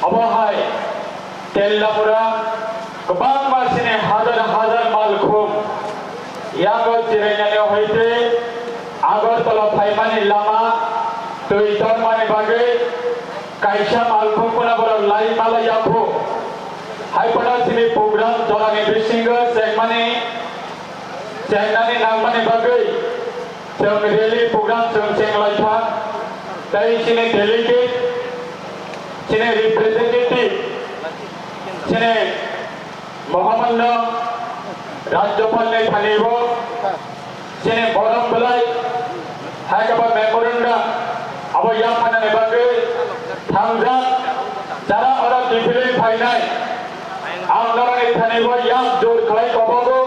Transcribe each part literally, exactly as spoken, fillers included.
Obo hai Teldamura kwbangma sini hajar hajar malkhung yago jirainani hoite Agartala phaimani lama twi tormani bagwi kaisa malkhung phano borok lai mala yakho. Hai phano sini program jorani bisingo chengmani, chengnani nangmani bagwi chwng rally program chwng chenglaikha. Tei sini delegate, sini representative, sini Mohamanno Rajyapalni thanibo sini borom belai hai khe ba memorandum abo yaphanani bagwi thangjak. Jara oro D P L phainai, ang norokni thanibo yak jor khlai kobogo.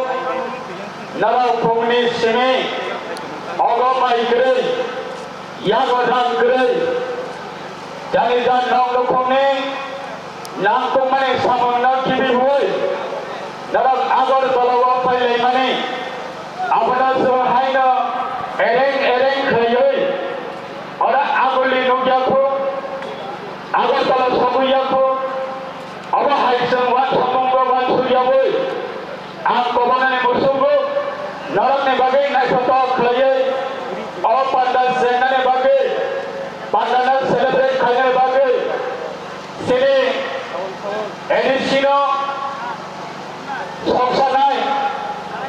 Norok phungni simi ogo mai kwrwi, yago rang kwrwi, jani jan nok nukhungni nangkukmani samungno kibiui norok Agartala-o phailaimani, abono chwng haino ereng ereng khlaiwi oro aguli nukya kho, Agartala sogwi ya kho. Obo hai chwng uansukmungno uansukyaui ang kobornani muchungo norokni bagwi naithotok khlaiwi o panda chengnani bagwi, pandano celebrate khlainani bagwi sini A D C no soksanai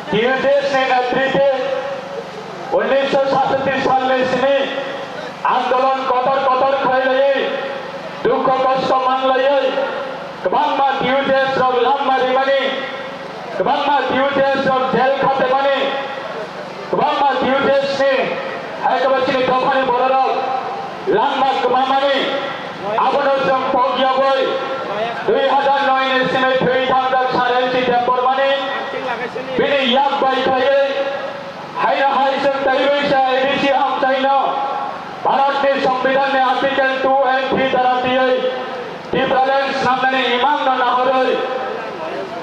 T U J S ni netrite unnisho satatti salni simi andolon kotor kotor khlai laiwi, dukho kosto man laiwi, kwbangma T U J S rok lamma rimani, kwbangma T U J S rok jel khatemani, kwbangma T U J S ni hai kwbangma chini dophani bororok langma kwmamani, abono chwng pokyaui dui hazar noi ni simi thwi thangjak Sir L C Debbarmani bini yak bai khlaiwi haino hai chwng taiwi sa A D C amchaino Bharatni Songbidanni Article two and three dara twiwi Tipraland snamnani imangno nahorwi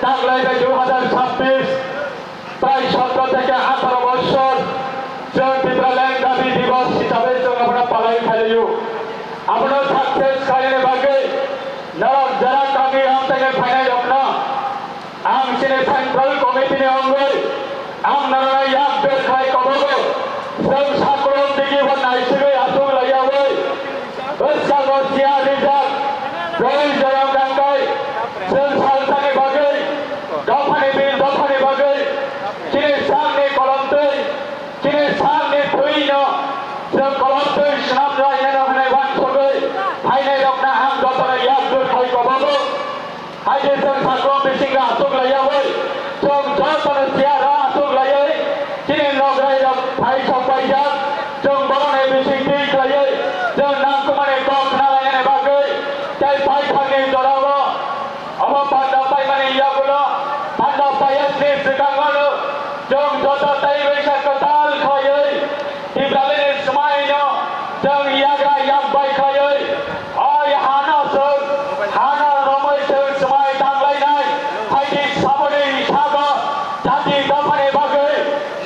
taklai bai dui hazar sabbish prai sotro theke atharo bochor chwng Tipraland dabi divos hisabe chwng abono palai khailaiyo. Abono success khainani bagwi norok jara kami amchaini phainai rokno ang chini Central Committee ni wngwi ang norokno yak berkhlai kobogo. Chwng saklom digi bo naisigwi aswk laiyaui bwskango chair rijak. Boi joyam rangkai chwng salsani bagwi, dophani bil dophani bagwi chini sakni kolomtwi, chini sakni thwino chwng kolomtwi swnam lainano hwnwi uansugwi phainairokno ang jotono yak berkhlai kobogo. Hai khe chwng saklom bisingo aswk laiyaui, chwng jotono chair o aswk laiwi, chini nograi rok phai sok paijak, chwng borokni bising twi khlaiwi, chwng nangkukmani kok khna lainani bagwi, tei paithakni jorao obo panda paimani yagulo, panda paiyakni swkango chwng joto tei bai sa kwtal khlaiwi, Tipralini swmaino chwng yagra yak bai khlaiwi, oi hano chwng, hano romwi chwng swmai tanglainai, phaidi saboni sago jati dophani bagwi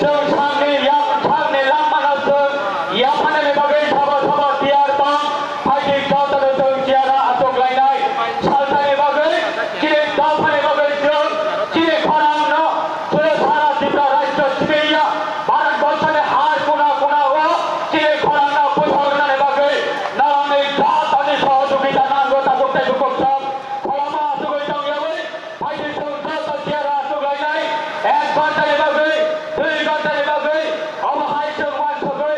chwng sakni yak sakni langmano chwng yaphanani bagwi sabo sabo tiyar tong, phaidi jotono chwng tiyara achuk lainai. Salsani bagwi, chini dophani bagwi chwng chini khorangno chwng sara Tripura rajyo simi ya Bharat borshoni har kuna kuna o chini khorangno bwsarnani bagwi norokni jotoni sohojogita nango, tabuk tei bukhuk sok kholoma achugwi tongyaui phaidi chwng joto chair o achuk lainai. Ek ghontani bagwi, dui ghontani bagwi obo hai chwng uansugwi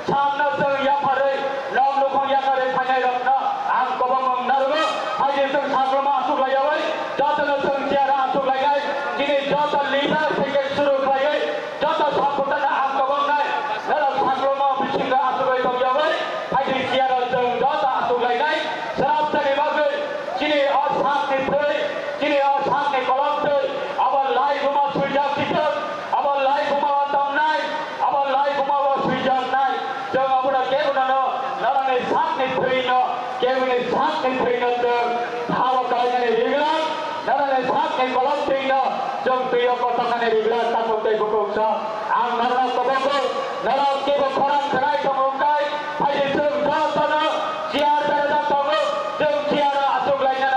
Samno chwng yapharwi nok nukhung yakarwi phainairokno ang kobong wng narwgo. Haini chwng sakloma aswk laiyaui jotono chwng chair o aswk lainai. Chini joto leader theke suru khlaiwi joto supporterno ang kobongnai. Norok sakloma bisingo aswkwi tongyaui haini chair o chwng joto aswk lainai. Srapsani bagwi chini o sakni thwi, chini o sakni kolom thwi abo lai buma swijak kichwk, abo lai buma o tongnai. Abo lai buma o swijaknai, chwng abono kebono no, norokni sakni thwino, keboni sakni thwino chwng hao kalainani riglak, norokni sakni kolom thwino chwng twiyo kotornani riglak, takhuk tei bukhuk sok. Ang norokno kobogo, norok kebo khorang khnai tongo wngkhai, phaidi chwng jotono chair berajak tongo, chwng chair o achuk lainani.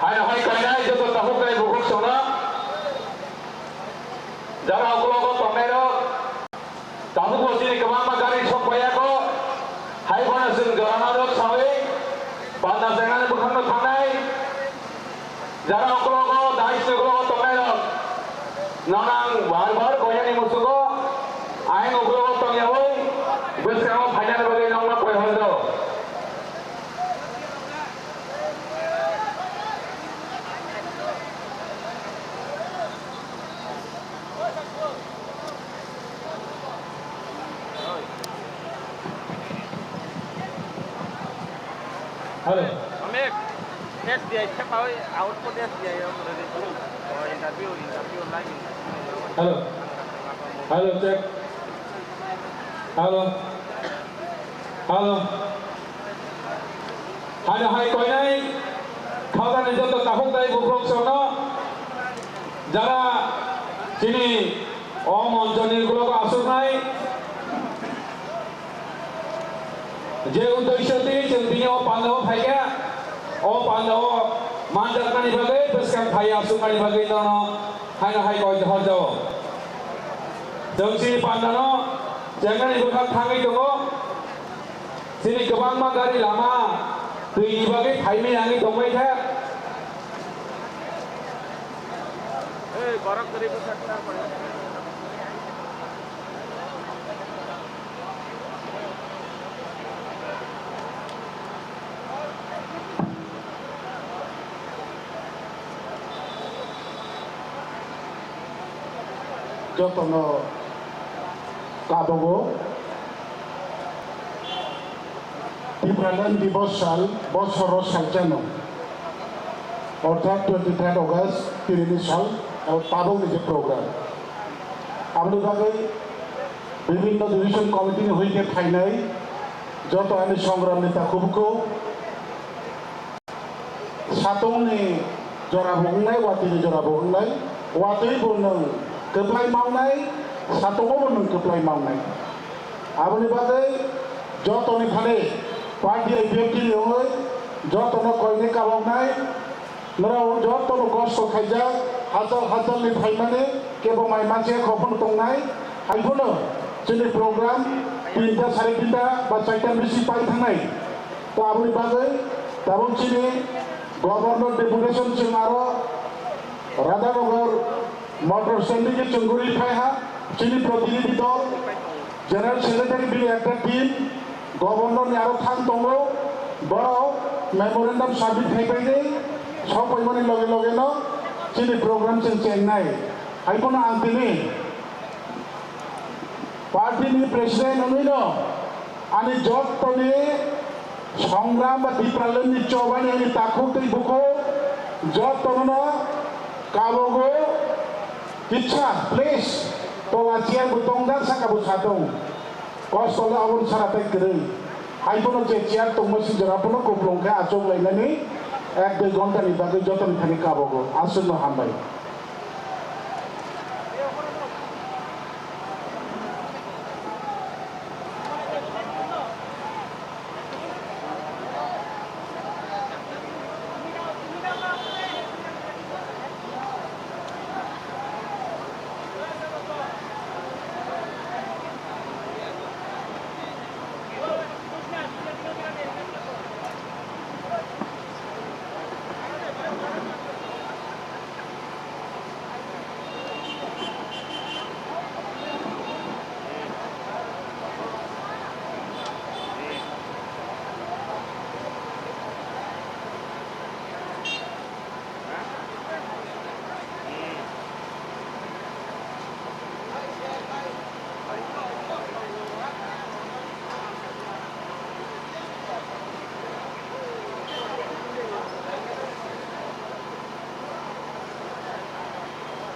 Ano hai koinai joto takhuk tei bukhuk songno. Jara uklogo tongnairok. Tabukbo chini kwbangma gari sok phaiyakho. Hai phano chwng jorano rwk saui panda chengnani bwkhakno thangnai. Jara uklogo, dais ni uklogo tongnairok. Nono ang bar bar koinani muchungo, ayang uklogo tongyaui bwskango phainani bagwi nokno koi hor do. Hello. Amit, S B I check out, output S B I already. Oh, interview, interview, live interview. Hello. Hello, check. Hello. Hello. Hano hai koinai khajani joto takhuk tei bukhuk songno jara chini o monchoni uklogo asuknai je uddesho twi chwng tini o pandao phaikha, o pandao manjaknani bagwi bwskang phai asuknani bagwi nono haino hai koi horjao. Chwng chini pandano chengnani bwkhak thangwi tongo. Chini kwbangma gari lama twi ni bagwi phaimani nangwi tongbai kha. Ei, borok kwrwi bwsakna. Jotono kabogo Tipraland Diboss sal bosoro salchano, orthat twenty third August tirini sal, abo tabokni je program. Aboni bagwi bibhinno division committee ni hoite phainai joto ani songramni takhuk bukhuk, satungni jorabo wngnai, watwini jorabo wngnai, watwi bo nwng kwplai mawnai, satungo bo nwng kwplai mawnai. Aboni bagwi jotoni thani party I P F T ni wngwi jotono koinwi kaboknai. Norok jotono kosto khaijak, hachal hachalni phaimani kebo mai manse khophono tongnai. Haiphano chini program tinta, sare tinta ba charta bisi pai thangnai. To aboni bagwi tabuk chini Governor deputation chwng aro Radhanagar Motor stand khe chwng guri phai ha, chini protinidhi dol, General Secretary bini ekta team, Governor ni aro thang tongo, borok memorandum submit khai paidi, sok paimani loge loge no chini program chwng chengnai. Haiphano ang tini party ni president wngwi no ani jottoni songram ba Tipraland ni chobani ani takhuk tei bukhuk jottono kabogo kisa please tola chair bo tongjak saka bo satung kosto le aboni sara tai kwrwi haiphano je chair tongma si jora phano kuplung khe achuk lainani ek dui ghonta ni bagwi jotoni thani kabogo aswkno hambai.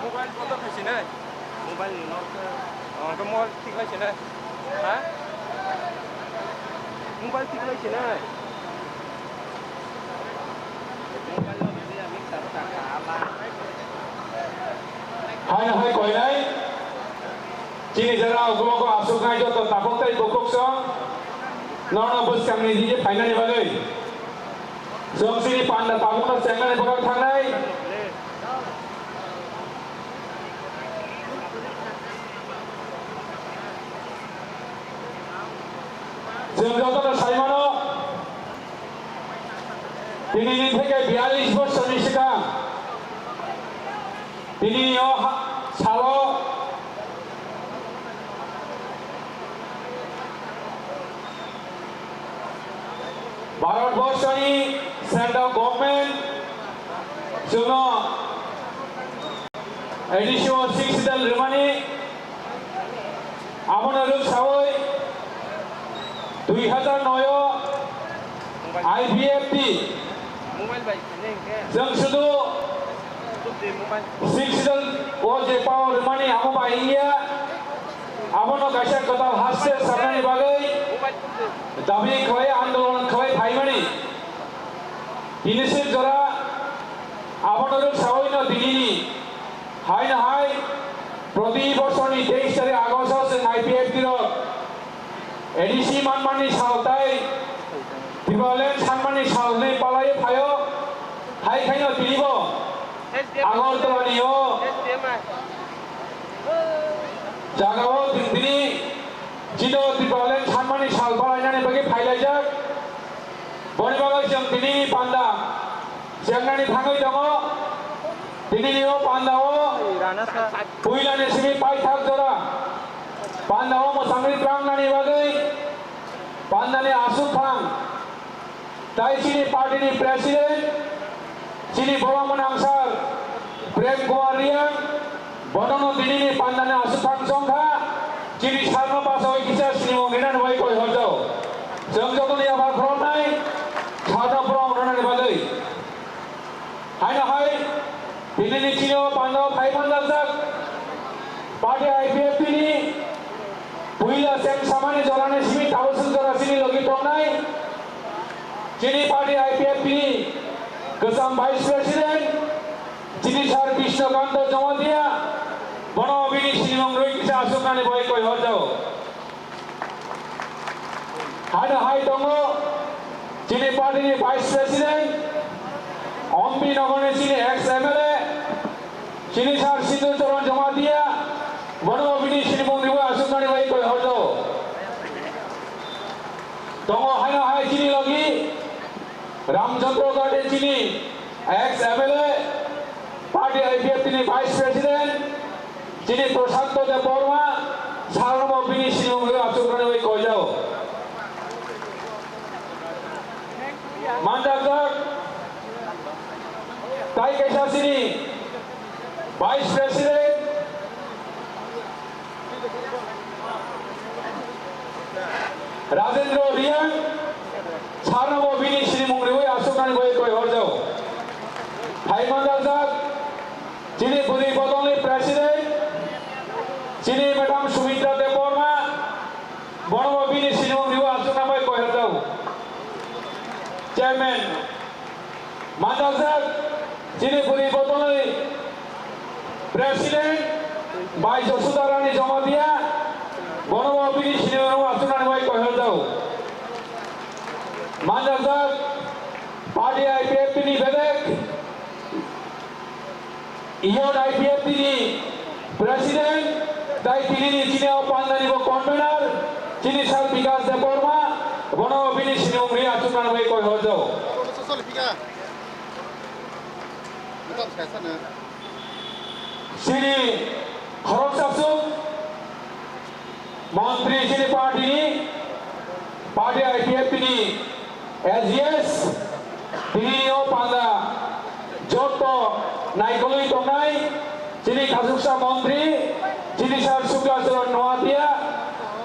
Mobile bondo khaisini? Mobile ni nok. Oh, hwnkhe mobile thik lai sini? Ha? Mobile thik lai sini? Mobile no bisi ami tak tak ala. Hai hai koinai. Chini jora ukuloko asuknai joto takhuk tei bukhuk song nono bwskangni digi phainani bagwi. Chwng chini panda tabukno chengnani bwkhak thangnai. Tinini theke biyalish bosorni swkang, tinini o ha-, salo Bharat borsoni central government chwngno A D C o six seat rwmani, abono rwksawi dui hazar noi o I P F T chwng sudu six seat o je power rwmani amo bai wngya, abono kaisa kwtal haste sabnani bagwi dabi khlai andolon khlai phaimani. Tini se jora abono rwksawi no dinini hai no hai proti bosorni teis tarik August o chwng I P F T rok A D C manmani sal tai Tipraland sanmani sal hwnwi palaiwi phaio. Hai khaino tinibo Agartala ni o jaga o tini chino Tipraland sanmani sal palainani bagwi phailaijak. Boni bagwi chwng tini panda chengnani thangwi tongo. Tinini o panda o puilani simi paithak jora panda o mwsangwi trangnani bagwi pandani aswk phang tai chini party ni president, chini borok mwnang sir Prem Kumar Reang, bonono dinini pandani aswk phang chongkha, chini sarno pasawi kisa sinimung rinani bai koi horjao. Chwng jotoni yaphar khoroknai sarno borok rinani bagwi. Haino hai, tinini chini o pandao phai manjakjak party I P F T ni puila cheng samani jorani simi tabuk swk jora chini logi tongnai. Chini party I P F T ni kwcham vice president, chini sir Krishna Kanta Jamatia, bono bini sinimung rwi kisa aswknani bai koi horjao. Haino hai tongo chini party ni vice president, Ompi Nagar ni chini ex M L A, chini sir Sindhu Charan Jamatia, bono bini sinimung rwi aswknani bai koi horjao. Tongo haino hai chini logi Ramchandra Garden chini ex M L A, party I P F T ni vice president, chini Prashanto Debbarma, sarno bini sinimung rwi aswknani bai koijao. Manjakjak, tai kaisa chini vice president, Rajendra Reang, sarno bo bini sinimung rwi aswknani bai koi horjao. Hai manjakjak, chini bwrwi bodolni president, chini madam Sumitra Debbarma, bono bo bini sinimung rwi aswknani bai koi horjao. Chairman, manjakjak chini bwrwi bodolni president bai Josuda Rani Jamatia, bono bo bini sinimung aswknani bai koi horjao. Manjakjak party I P F T ni bedek, Youth I P F T ni president, tai tinini chini o pandani bo convener, chini sir Bikas Debbarma, bono bini sinimung rwi aswknani bai koi horjao. Chini khoroksa swk montri chini party ni, party I P F T ni S G S, tini o panda joto naikolwi tongnai chini khasuksa montri, chini sir Sukla Charan Noatia,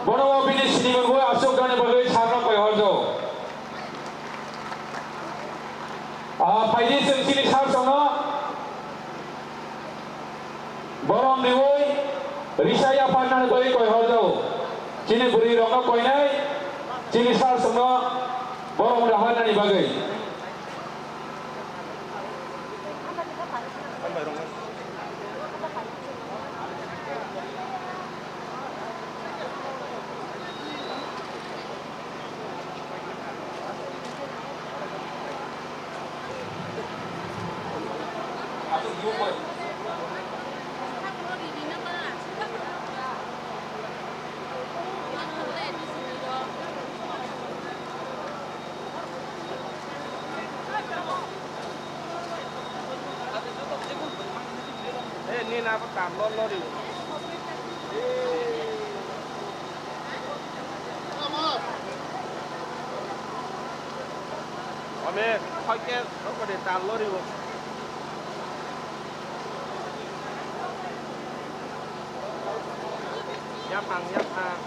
bono bo bini sinimung bo aswknani bagwi sarno koi horjao. Ah, phaidi chwng chini sir songno borom riwi risa yapharnani bagwi koi horjao. Chini bwrwi rokno koinai chini sir songno borom raharnani bagwi. Ni na ko tam lo lo ri. Ame, khoi ke, ko de tam lo ri. Yaphang, yaphang.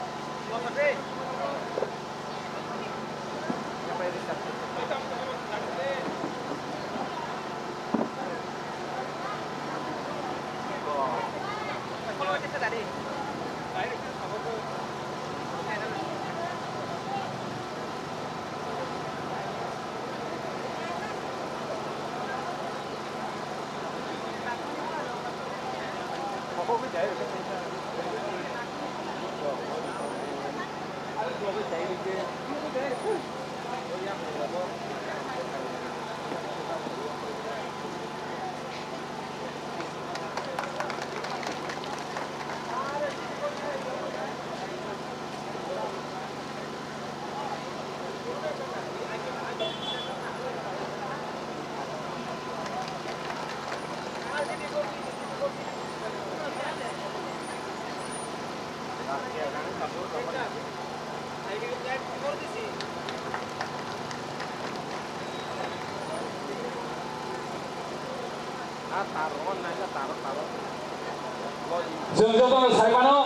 Chwng jotono sai mano,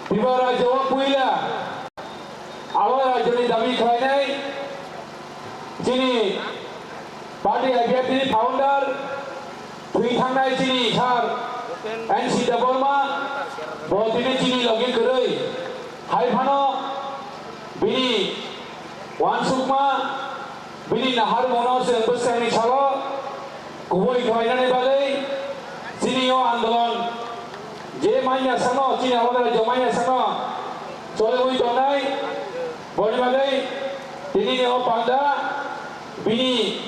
Tripura rajyo o puila abo rajyoni dabi khlainai chini party I P F T ni founder, thwi thangnai chini sir N C Debbarma, bo tini chini logi kwrwi. Hai phano bini uansukma, bini naharmungno chwng bwskangni salo kubui khlainani bagwi chini o andolon je manya sano, chini Hawalai rajyo manya sano choliui tongnai, boni bagwi tinini o panda bini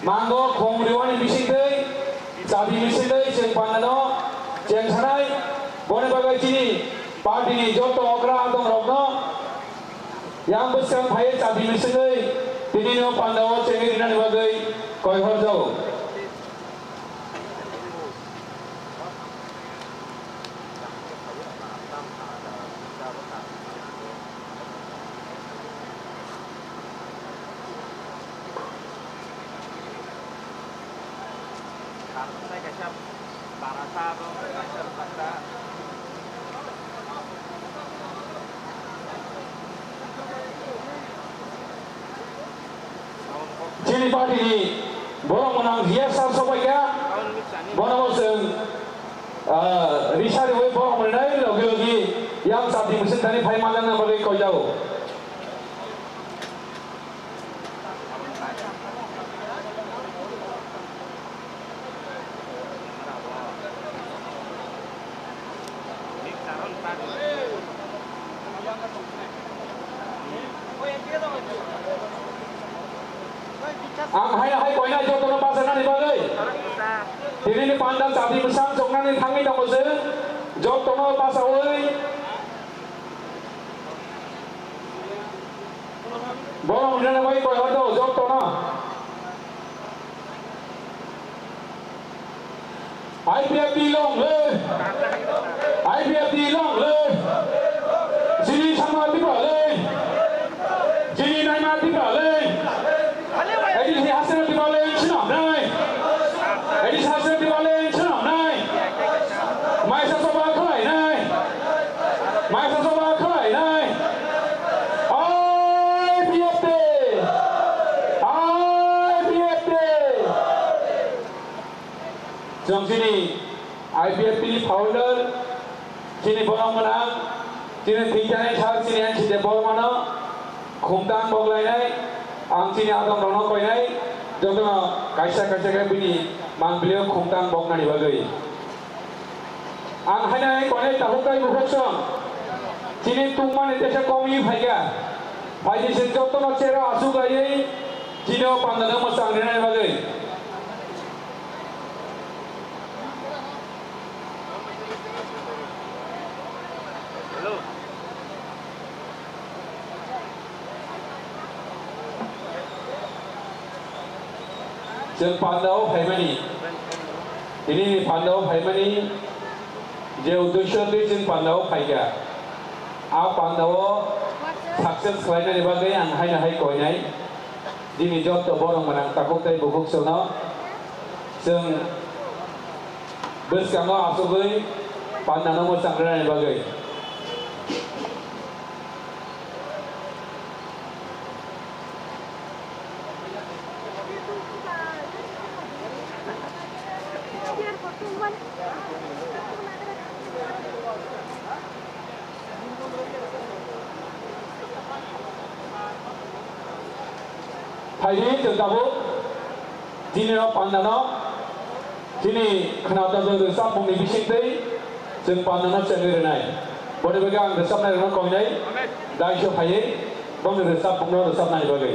mango khum riwani bisingtwi, chadi bisingtwi chwng pandano chengsanai, boni bagwi chini party ni joto okra adongrokno yang bwskang phaiwi chadi bisingtwi tinino pandao chengwi rinani bagwi koi horjao. Chini party ni borok mwnang G S R sobaikha, bono bo chwng, ah, risa riwi borok mwnai logi logi yang chati mwswk thani phai manjakna bagwi koijao. Ang hai hai koinai jotono bachanani bagwi tinini panda chati bwsang choknani thangwi tongo chwng, jotono bachaui. Borok wngnani bai koi hor do, jotono. I P F T long live! I P F T long live! Chini sama Tripura le! Chini naima Tripura le! A D C Hasina Tripura le, chini nai! A D C Hasina Tripura le, chini nai! Maisa soba khlai nai! Maisa soba khlai nai. I P F T! I P F T! Chwng chini I P F T ni founder, chini borok mwnang, chini thwitani sir, chini N C Debbarmano khumtang boklainai, ang chini adongrokno koinai, jotono kaisa kaisa khe bini mangpilio khumtang boknani bagwi. Ang haino hai konai tabuk kai bukhuk song. Chini tungmani tesa kongwi phaikha. Phaidi se jotono chero asuk laiwi chini o pandano mwchang rinani bagwi. Hello. Chwng pandao phaimani. Tini ni pandao phaimani je uddesho twi chwng pandao phaikha, a pandao success khlainani bagwi ang haino hai koinai. Bini joto borok mwnang takhuk tei bukhuk chwngno chwng bwskango achugwi pandano mwchang rwnani bagwi. Phaidi chwng tabuk chini o pandano chini khwnathok rwchapmungni bisingtwi chwng pandano chengwi rwnai. Boni bagwi ang rwchapnairokno koinai daiso phaiwi boni rwchapmungno rwchapnani bagwi.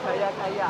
Kaya, kaya.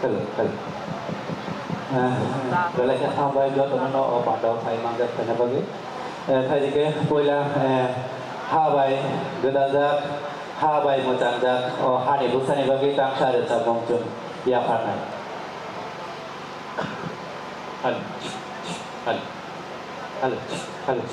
Hello, hello. Eh, belai khe hambai jotono no o pandao phai manjak khaina bagwi. Eh, khaidi khe poila, eh, ha bai gwdajak, ha bai mwchangjak o hani bwsani bagwi tangsa rwchapmung chwng yapharnai. Hello, hello, hello, hello.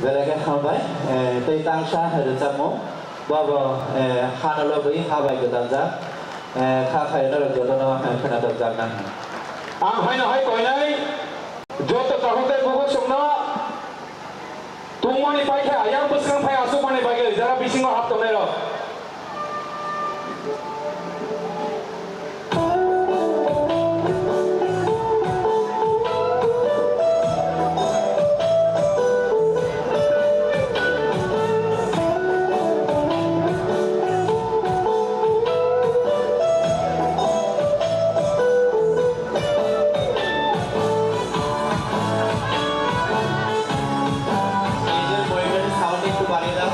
Belai khe hambai, eh, tei tangsa rwchapmung. Bobo, eh, hano lobwi ha bai gwdalja, eh, kha khairokno jotono, eh, khwnajakjakna. Ang haino hai koinai joto takhuk tei bukhuk songno tungmani pai khe ayang bwskang phai aswkmani bagwi jara bisingo hap tongnai rok. Sound একটু বাড়িয়ে দাও।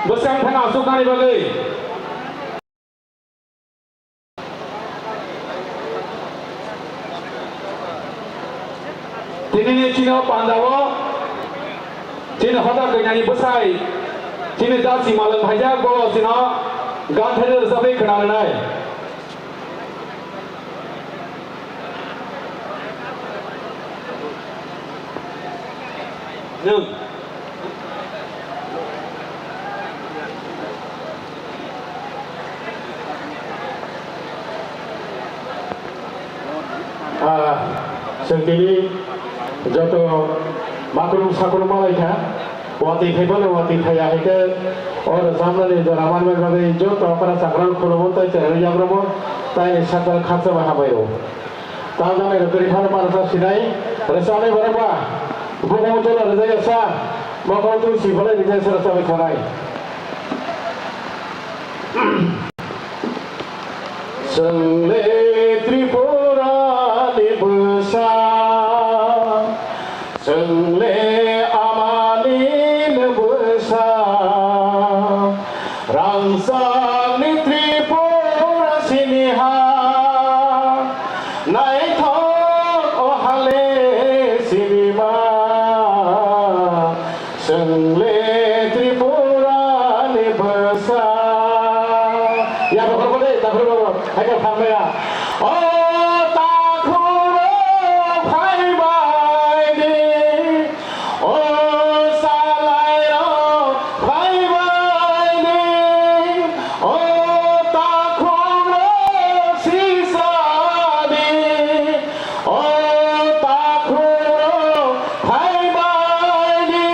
bwskang thang aswknani bagwi. Tinini chini o pandao chini hoda kwnani bwsai chini jati malwng phaijak, bo chini ganthai rwchapwi khwnanai. Nwng. Ah, chwng tini joto makrung sakrung malaikha, watwi phaiphano watwi phaiya hai khe o rwchapnani jora manbai bagwi joto okra chakrang khulumwi tei chwrairok yakrukmung tei ni sakjak khaksa bai hambai rw. Tamjani rwtwi phano ma rwchap sinai, rwchapnai borok ba, bukumu jola rwjak ya sa, mokol twi si bolai rwjak sa rwchapwi thanai. Chwng le Tripura ni bwsa, chwng le amani bwsa, rangchak ni Tripura sini ha. Naithok o hale sinima, chwng le Tripura ni bwsa. Ya, bokhorok de, takhurok, hai khe phan maya. O takhurok phai bai di. O salairok phaibaini, o takhukrok sisadi, o takhukrok phaibaini,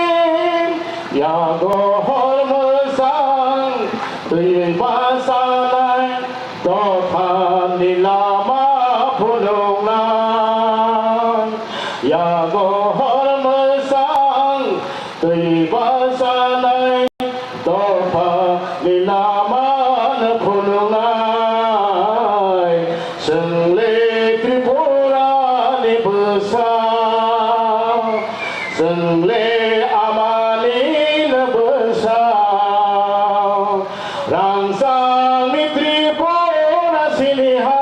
yago hor mwsang twi basanai. Dophani lama phunuknai, yago hor mwsang twi basanai. Dophani lama phunuknai, chwng le Tripura ni bwsa. Chwng le amani bwsa, rangchak ni Tripura sini ha.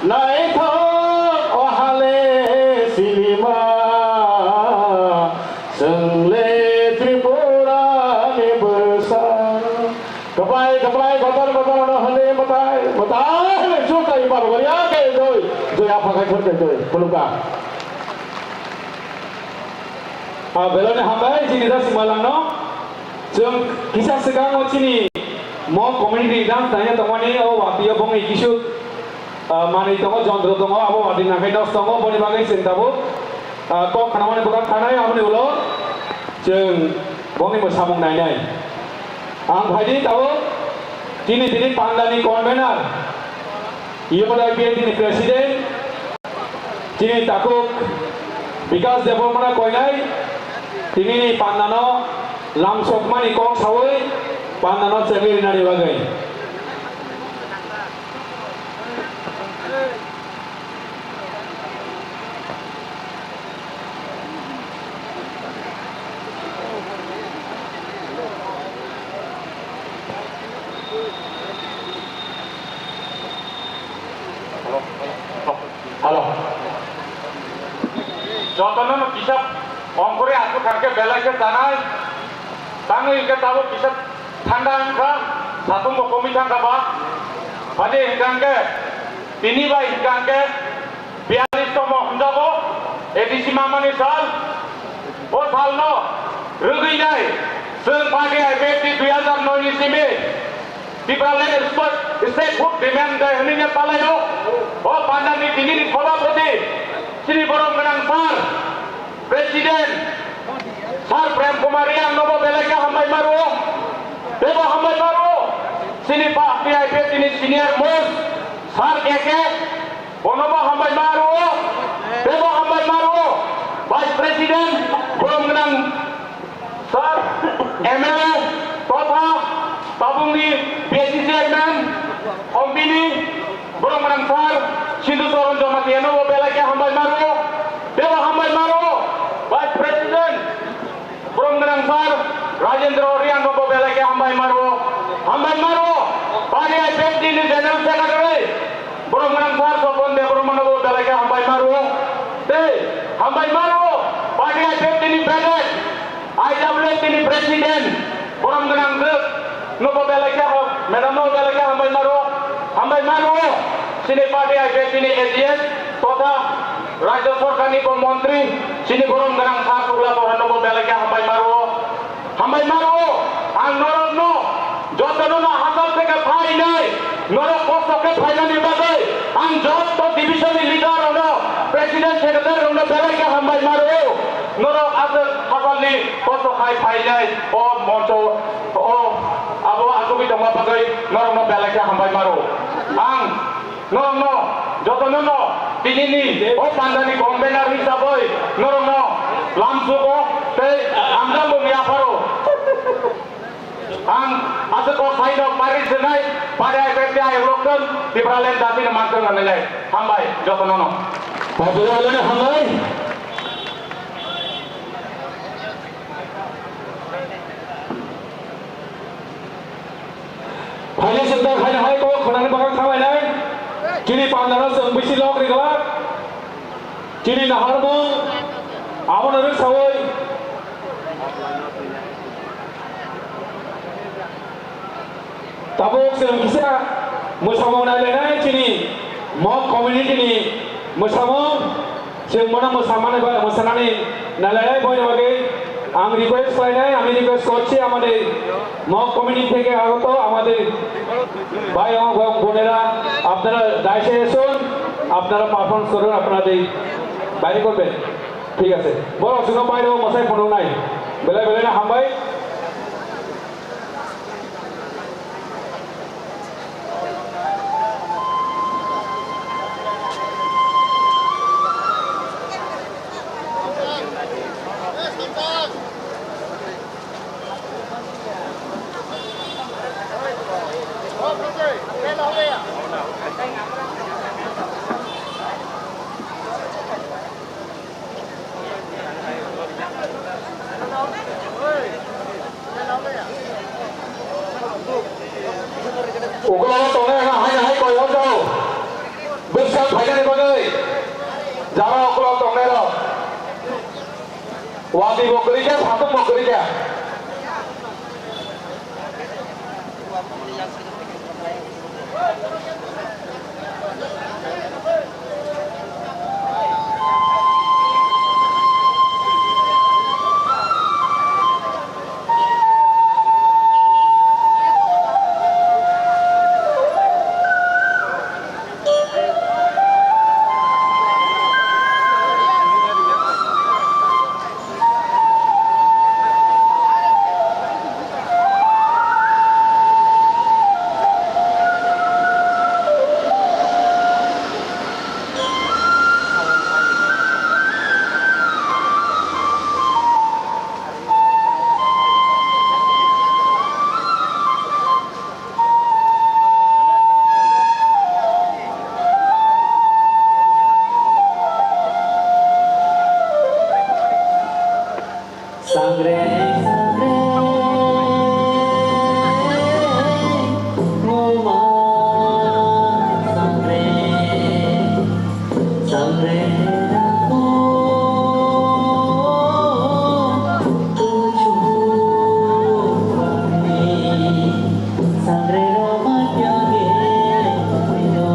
Naithok o hale sinima, chwng le Tripura ni bwsa. Kwplai, kwplai, kotor, kotor, ono hwnwi mwtai, mwtai, hwnwi chuk kai, Baba Goriya khe doi, doi, Apha Kaitor khe doi, khulumkha. Ah, belai no hambai, chini da simalangno. Chwng kisa swkango chini mo community dance naina tongmani, o watwi o bongni kisu, ah, manwi tongo, jontro tongo, abo watwi nangkhai nos tongo, boni bagwi chwng tabuk, ah, kok khnamani bwkha khanai, aboni ulo chwng bongni bo samung nainai. Ang phaidi tabuk chini tini pandani convener, U M D I P A tini president, chini takhuk Bikas Debbarma koinai, tini pandano lamsokmani kok sawi pandano chengwi rinani bagwi. Hello. Jotono no kisa ongkhorwi aswk thangkhe belai khe chanai. Tangwi hwnkhe tabuk kisa thanda wngkha, satung bo komwi thangkha ba. Phadi hwnkhe tini bai hwnkhe biyalish tomo hwnjago A D C mamani sal. O salno rwgwinai chwng party I P F T dui hazar noi ni simi Tipraland State Food Demand Day hwnwi palai o. O pandani tinini sabhapati chini borom gwnang sir, president sir Prem Kumar Reang nobo belai khe hambai ma rwo. Teibo hambai ma rwo. Chini party I P F T ni senior most sir K K, bonobo hambai ma rwo. Teibo hambai ma rwo. Vice president borom gwnang sir, M L A totha tabukni B S C chairman, company, borom gwnang sir, Sindhu Charan Jamatia nobo belai khe hambai ma rwo, teibo hambai ma rwo, Vice President, borom gwnang sir, Rajendra Reang no bo belai khe hambai maro, hambai maro. Party I P F T ni General Secretary, borom gwnang sir Sopon Debbarma no bo belai khe hambai maro. Tei hambai maro, party I P F T ni President, I W F T ni President, borom gwnang sir no bo belai khe ha-, madam no bo belai khe hambai maro, hambai maro. Chini party I P F T ni A G S totha Rajya Sorkar ni bo montri, chini borom gwnang sir Sugla Chauhan no bo belai khe hambai maro. Hambai mano, ang norokno jotono no hachal theke phainai, norok kosto khe phainani bagwi ang joto division ni leader rokno, president, secretary rokno belai khe hambai mano. Norok aswk hachalni kosto khai phainai o moncho, o abo achugwi tongma bagwi norokno belai khe hambai mano. Ang norokno jotono no tinini o pandani convener hisabwi norokno lamsugo tei amjambo wngya pharo. Ang aswk kok saino pari swnai, pari ai pek ai rokton Tipraland jatino mangtong nanai. Hambai jotono no. Hambai. Phaini chwng tei phaini hai kok khwnani bagwi khamlainai. Chini pandano chwng bisi lok ri glak. Chini naharmung abono rwksawi tabuk chwng kisa mwsamung nailainai chini Mok community ni mwsamung. Chwng bono mwsamani ba, mwsanani nalainai boini bagwi ang request khlainai, ami request korchi amani Mok community theke agoto amani bhai o gonera, apnara daise esun, apnara performance korun, apnara dei baire korben, thik ase. Borok chwngno baire o mwsai phunuknai, belai belai no hambai. Ukulok tongnai rok hai hai koi hor jao. Bwswk phainani bagwi jara ukulok tongnai rok. Wadi bo kwrwi kha, satung bo kwrwi kha. Sangre, sangre, mama, sangre, sangre, ramo, tuju, sangre, rama, tyage, mino.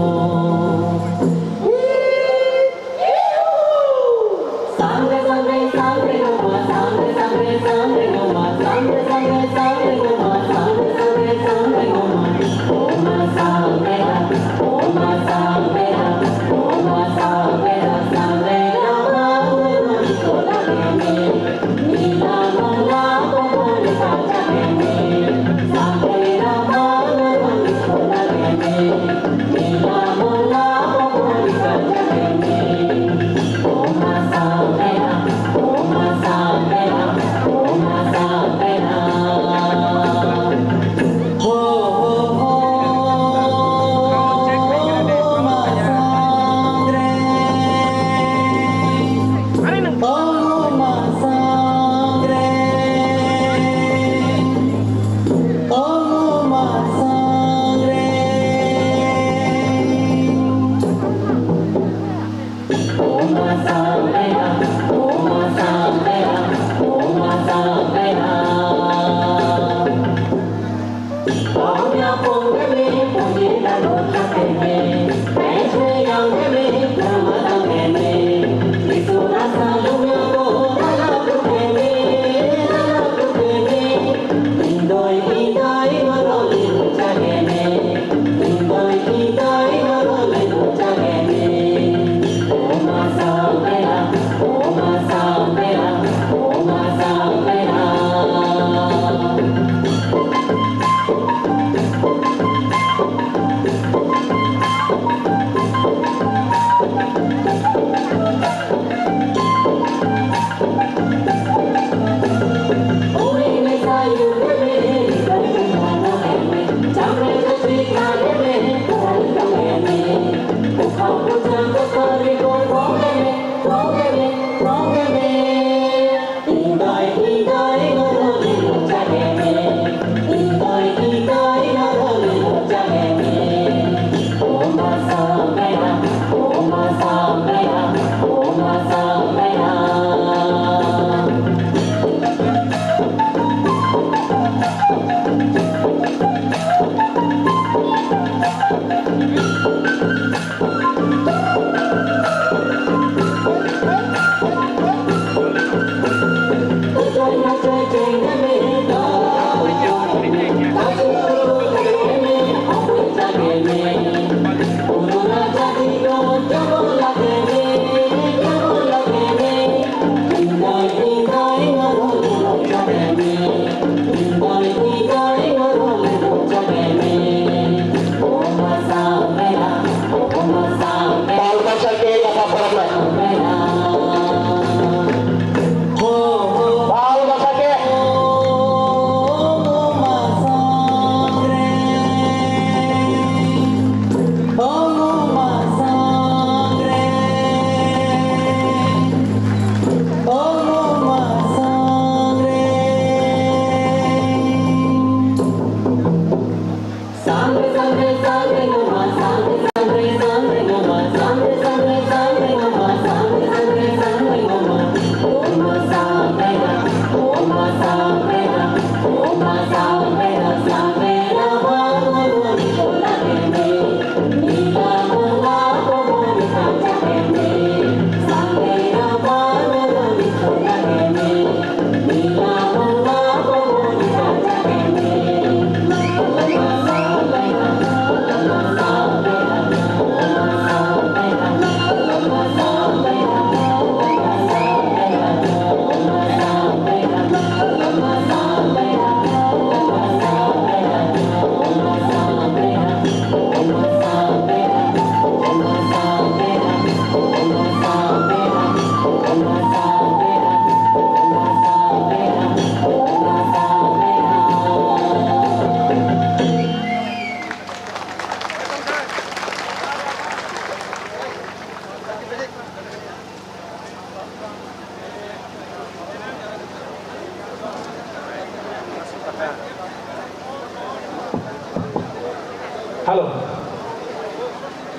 Hello.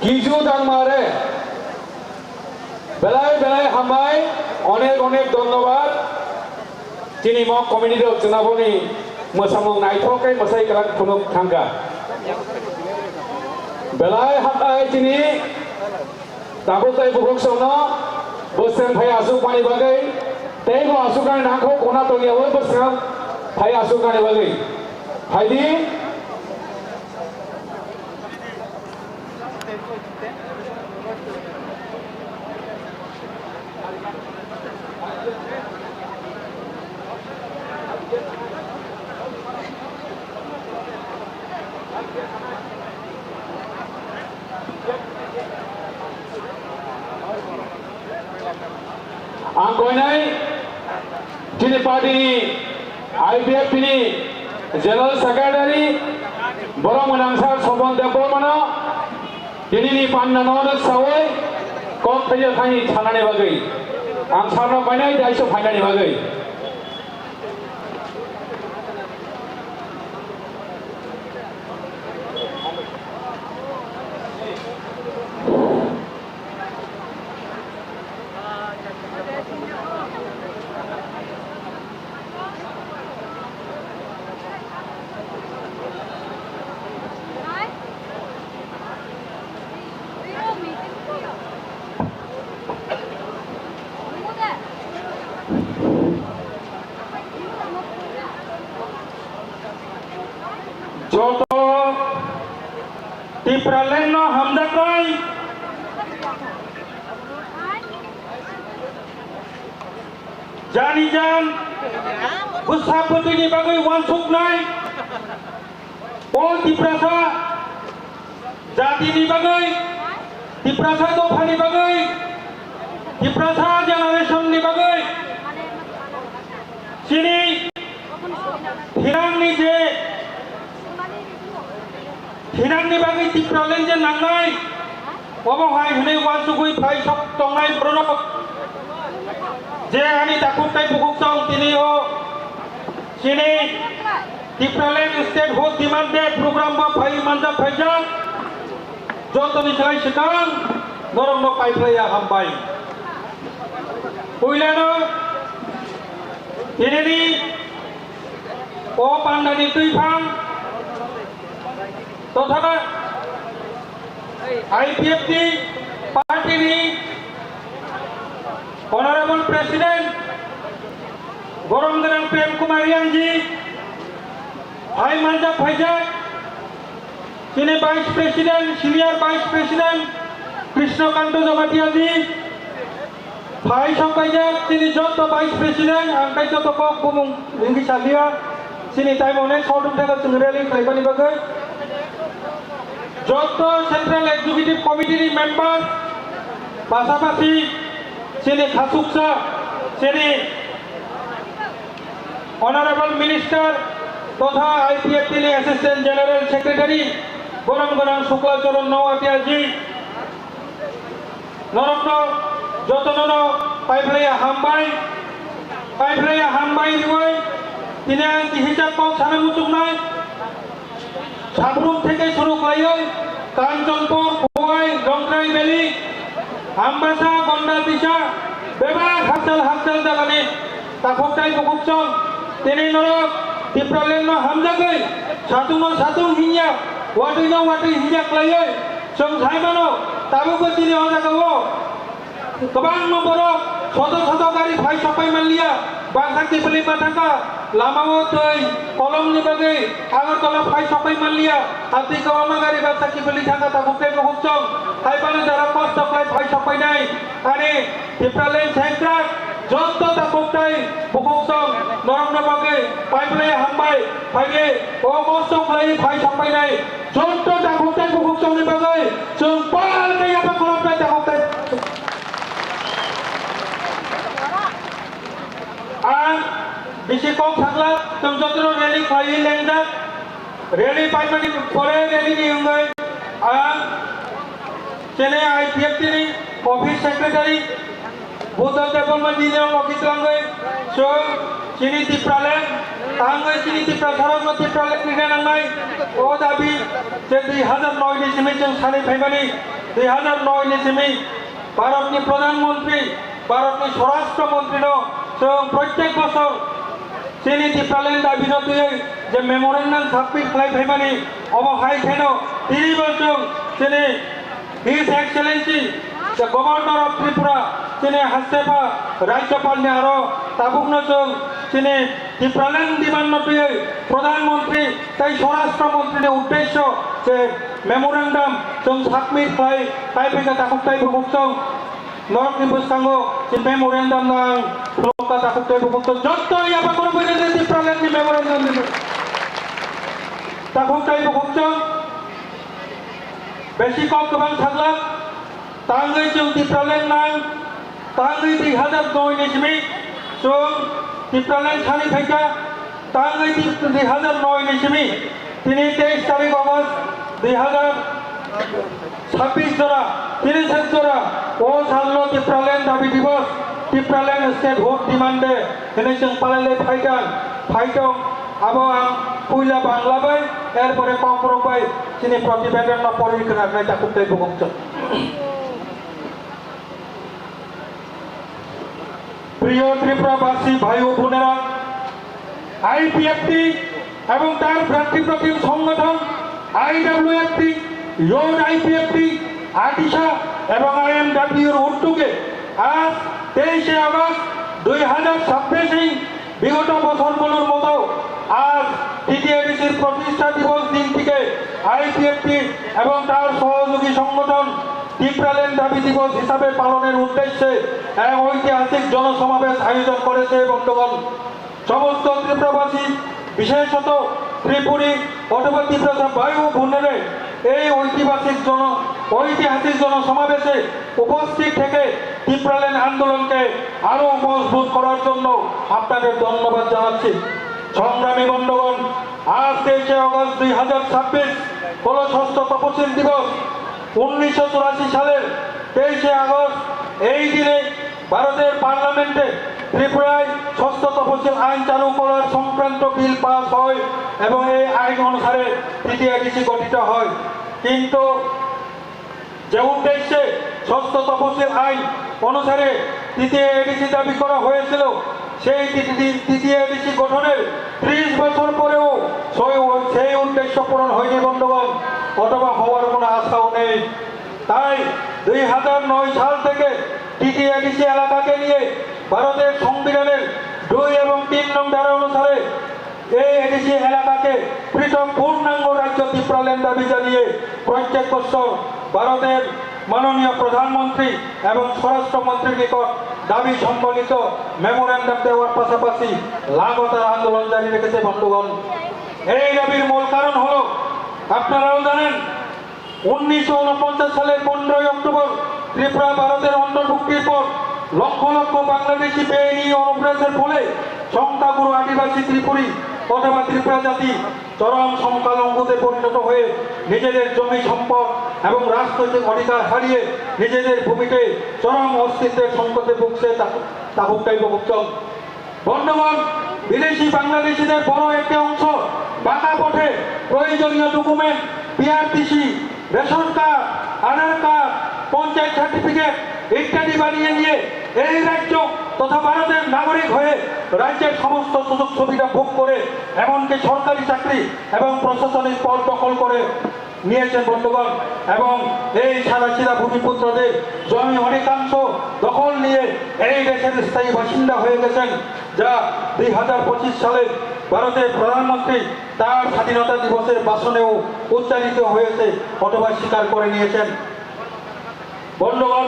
Kichu tangmare. Belai belai hambai, onek onek dhonnobad. Chini mok community rok chwnaboni mwsamung naithok khe mwsai kwlak phunuk thangkha. Belai hambai chini tabuk tei bukhuk songno bwswng phai aswk mani bagwi tei bo aswk ani nangkho kona tongya oi bwswng phai aswk ani bagwi. Phaidi. Ang koinai chini party ni I P F T ni General Secretary borok mwnang sir Sobon Debbarma no tini ni panda no sawi kok thaiya thani thanani bagwi ang sir no koinai daiso phainani bagwi. Joto Tipraland no hamjaknai jani jan bwsa bwtwi ni bagwi uansuknai o Tiprasa jati ni bagwi, Tiprasa dopha ni bagwi, Tiprasa generation ni bagwi chini thinangni je, thinangni bagwi Tipraland je nangnai, obo hai hwnwi uansugwi phai sok tongnai borok je ani takhuk tei bukhuk chong tini o chini Tipraland Statehood Demand Day program bo phai manjak phaijak. Jotoni slai swkang norokno paiphlaiya hambai. Puilano tinini o pandani twiphang totha I P F T party ni Honorable President Gorom Gwnang Prem Kumar Reang ji, hai manjak phaijak, chini Vice President, Senior Vice President Krishna Kanto Jamatia ji, phai sok paijak, chini joto Vice President, ang tai joto kok bumung ringki salia, chini time onek short wngkha chwng rally khlaimani bagwi. Joto Central Executive Committee ni member, pasapasi chini khasuksa, chini Honorable Minister totha I P F T ni Assistant General Secretary, Borom Gwnang Shukla Charan Noatia ji, norokno jotono no paiphlaiya hambai, paiphlaiya hambai riwi, tini ang kihisa kok sana muchuknai. Sabrum theke suru khlaiwi Kanchanpur, Khowai, Longtrai Valley, Ambasa, Gonda Disa, bebak hakchal hakchal jagani takhuk tai bukhuk chwng tini norok Tipraland no hamjagwi satung no satung hinya, watwi no watwi hinya khlaiwi chwng sai mano. Tabukbo chini o jagao Kwbangma borok soto soto gari phai sokpai manliya, baksa kiphilwi ma thangkha, lamao twi kolomni bagwi Agartala phai sokpai manliya, amtwi kwbangma gari baksa kiphilwi thangkha, takhuk tei bukhuk chwng hai phano jora kosto khlai phai sokpainai. Ani Tipraland sengkrak joto takhuk tei bukhuk chwng norokno bagwi paiphlai hambai, phaidi o kosto khlai phai sokpainai. Joto takhuk tei bukhuk chwngni bagwi chwng pal khe yapha khulumnai takhuk tei. Ang bisi kok sakla, chwng jotono rally khlaiwi lengjak. Rally paimani pore rally ni wngwi ang chini I P F T ni office secretary Buddha Debbarma jini logi twlangwi chwng chini Tipraland Tangwi chini Tiprasarokno Tipraland rina nangnai, o dabi je dui hazar noi ni simi chwng sanwi phaimani, dui hazar noi ni simi Bharatni Pradhan Mantri, Bharatni Swarashtra Mantrino chwng protyek bosor chini Tipraland dabino twiwi je memorandum submit khlai phaimani, obo hai kheno tinibo chwng chini His Excellency, the Governor of Tripura, chini hastepha Rajyapalni aro tabukno chwng chini Tipraland demand no twiwi Pradhan Mantri tei Swarashtra Mantri ni uddesyo je memorandum chwng submit khlai, tai phaikha takhuk tai bukhuk chwng norokni bwskango je memorandum no ang khulokha takhuk tai bukhuk chwng jotto yapha khoro buino je Tipraland ni memorandum ni takhuk tai bukhuk chwng besi kok kwbang saglak. Tangwi chwng Tipraland nang, tangwi dui hazar noi ni simi chwng Tipraland sani phaikha, tangwi di-, dui hazar noi ni simi tini teis tarik August dui hazar sabbish jora, tini sek jora, o salno Tipraland dabi divos, Tipraland statehood demand day hinwi chwng palai lai phaikha, phaikha, abo ang puila Bangla bai, erpore Kokborok bai chini protibedon no pori khwnarnai takhuk tai bukhuk chwng. প্রিয় ত্রিপুরাবাসী ভাই ও বোনেরা, আইপিএফটি এবং তার ভ্রাতৃপ্রতিম সংগঠন আইডব্লিউএফটি, youth IPFT, আটিশা এবং আইএমডব্লিউর উদ্যোগে আজ তেইশে আগস্ট দুই হাজার ছাব্বিশ বিগত বছরগুলোর মতো আজ টিটিএডিসির প্রতিষ্ঠা দিবস দিনটিকে আইপিএফটি এবং তার সহযোগী সংগঠন টিপ্রাল্যান্ড দাবি দিবস হিসাবে পালনের উদ্দেশ্যে এক ঐতিহাসিক জনসমাবেশ আয়োজন করেছে বন্ধুগণ। সমস্ত ত্রিপুরাবাসী, বিশেষত ত্রিপুরী অথবা তিপ্রাসা ভাই ও বোনেরা এই ঐতিহাসিক জন-, ঐতিহাসিক জনসমাবেশে উপস্থিত থেকে টিপ্রাল্যান্ড আন্দোলনকে আরো মজবুত করার জন্য আপনাদের ধন্যবাদ জানাচ্ছি। সংগ্রামী বন্ধুগণ, আজ তেইশে আগস্ট দুই হাজার ছাব্বিশ হলো ষষ্ঠ তপশিল দিবস। উনিশশো চুরাশি সালের তেইশে আগস্ট এই দিনে ভারতের পার্লামেন্টে ত্রিপুরায় ষষ্ঠ তপশিল আইন চালু করার সংক্রান্ত বিল পাস হয় এবং এই আইন অনুসারে টিটিআইডিসি গঠিত হয়। কিন্তু যে উদ্দেশ্যে ষষ্ঠ তপশিল আইন অনুসারে টিটিআইডিসি দাবি করা হয়েছিল, সেই টিটিআইডিসি গঠনের ত্রিশ বছর পরেও সেই, সেই উদ্দেশ্য পূরণ হয়নি বন্ধুগণ, অথবা হওয়ার কোনো আশাও নেই। তাই দুই হাজার নয় সাল থেকে টিটিআইডিসি এলাকাকে নিয়ে ভারতের সংবিধানের দুই এবং তিন নং ধারা অনুসারে এই এডিসি এলাকাকে পৃথক পূর্ণাঙ্গ রাজ্য ত্রিপুরাল্যান্ড দাবি জানিয়ে প্রত্যেক বছর ভারতের মাননীয় প্রধানমন্ত্রী এবং স্বরাষ্ট্রমন্ত্রীর নিকট দাবি সম্বলিত মেমোরেন্ডাম দেওয়ার পাশাপাশি লাগাতার আন্দোলন জারি রেখেছে বন্ধুগণ। এই দাবির মূল কারণ হলো, আপনারাও জানেন, উনিশশো ঊনপঞ্চাশ সালের পনেরোই অক্টোবর ত্রিপুরা ভারতের অন্তর্ভুক্তির পর লক্ষ লক্ষ বাংলাদেশি বেআইনি অনুপ্রবেশের ফলে সংখ্যাগুরু আদিবাসী ত্রিপুরী অথবা ত্রিপুরা জাতি চরম সংখ্যালঘুতে পরিণত হয়ে নিজেদের জমি সম্পদ এবং রাজনৈতিক অধিকার হারিয়ে নিজেদের ভূমিতে চরম অস্তিত্বের সংকটে ভুগছে তা-, তাবুক তাইবুক অঞ্চল। বন্ধুগণ, বিদেশি বাংলাদেশিদের বড় একটি অংশ বাঁকা পথে প্রয়োজনীয় ডকুমেন্ট, পিআরটিসি, রেশন কার্ড, আধার কার্ড, পঞ্চায়েত সার্টিফিকেট ইত্যাদি বানিয়ে নিয়ে এই রাজ্য তথা ভারতের নাগরিক হয়ে রাজ্যের সমস্ত সুযোগ সুবিধা ভোগ করে, এমনকি সরকারি চাকরি এবং প্রশাসনিক পদ দখল করে নিয়েছেন বন্ধুগণ। এবং এই সাদাসিধা ভূমিপুত্রদের জমি অনেকাংশ দখল নিয়ে এই দেশের স্থায়ী বাসিন্দা হয়ে গেছেন, যা দুই হাজার পঁচিশ সালে ভারতের প্রধানমন্ত্রী তার স্বাধীনতা দিবসের ভাষণেও উচ্চারিত হয়েছে অথবা স্বীকার করে নিয়েছেন। বন্ধুগণ,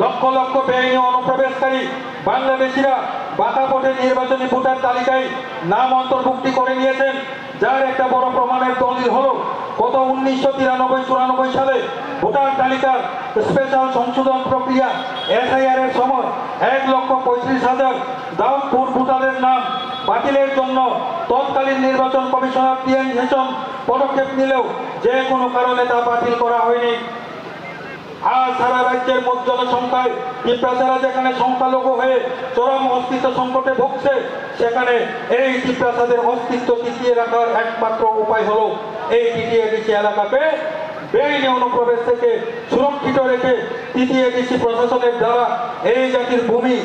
লক্ষ লক্ষ বেআইনি অনুপ্রবেশকারী বাংলাদেশিরা বাঁকা পথে নির্বাচনী ভোটার তালিকায় নাম অন্তর্ভুক্তি করে নিয়েছেন, যার একটা বড় প্রমাণের দলিল হলো গত উনিশশো তিরানব্বই চুরানব্বই সালে ভোটার তালিকার স্পেশাল সংশোধন প্রক্রিয়া, এসআইআর এর সময় এক লক্ষ পঁয়ত্রিশ হাজার ডাউটফুল ভোটারের নাম বাতিলের জন্য তৎকালীন নির্বাচন কমিশনার টিএন সেশন পদক্ষেপ নিলেও যে কোনো কারণে তা বাতিল করা হয়নি। আজ সারা রাজ্যের মোট জনসংখ্যায় তিপ্রাসারা যেখানে সংখ্যালঘু হয়ে চরম অস্তিত্ব সংকটে ভুগছে, সেখানে এই তিপ্রাসাদের অস্তিত্ব টিকিয়ে রাখার একমাত্র উপায় হলো এই টিটিএডিসি এলাকাকে বেআইনি অনুপ্রবেশ থেকে সুরক্ষিত রেখে টিটিএডিসি প্রশাসনের দ্বারা এই জাতির ভূমি,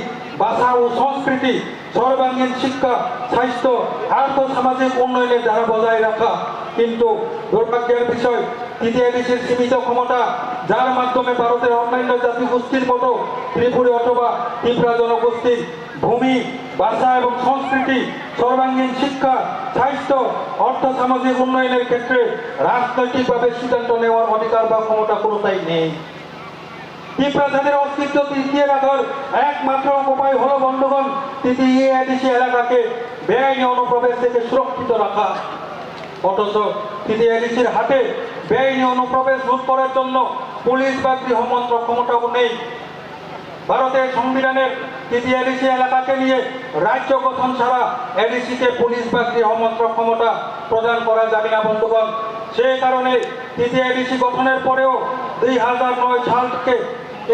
ভাষা ও সংস্কৃতি, সর্বাঙ্গীন শিক্ষা, স্বাস্থ্য, আর্থ সামাজিক উন্নয়নের ধারা বজায় রাখা। কিন্তু দুর্ভাগ্যের বিষয়, টিটিএডিসির সীমিত ক্ষমতা, যার মাধ্যমে ভারতের অন্যান্য জাতিগোষ্ঠীর মতো ত্রিপুরী অথবা তিপ্রা জনগোষ্ঠীর ভূমি, ভাষা এবং সংস্কৃতি, সর্বাঙ্গীন শিক্ষা, স্বাস্থ্য, অর্থ সামাজিক উন্নয়নের ক্ষেত্রে রাজনৈতিকভাবে সিদ্ধান্ত নেওয়ার অধিকার বা ক্ষমতা কোনোটাই নেই। তিপ্রা জাতির অস্তিত্ব টিকিয়ে রাখার একমাত্র উপায় হলো বন্ধুগণ, টিটিএডিসি এলাকাকে বেআইনি অনুপ্রবেশ থেকে সুরক্ষিত রাখা। অথচ টিটিএডিসির হাতে বেআইনি অনুপ্রবেশ রোধ করার জন্য পুলিশ বা গৃহ মন্ত্রক ক্ষমতাও নেই। ভারতের সংবিধানের টিটিএডিসি এলাকাকে নিয়ে রাজ্য গঠন ছাড়া এডিসিকে পুলিশ বা গৃহ মন্ত্রক ক্ষমতা প্রদান করা যাবে না বন্ধুগণ। সে কারণে টিটিএডিসি গঠনের পরেও দুই হাজার নয় সাল থেকে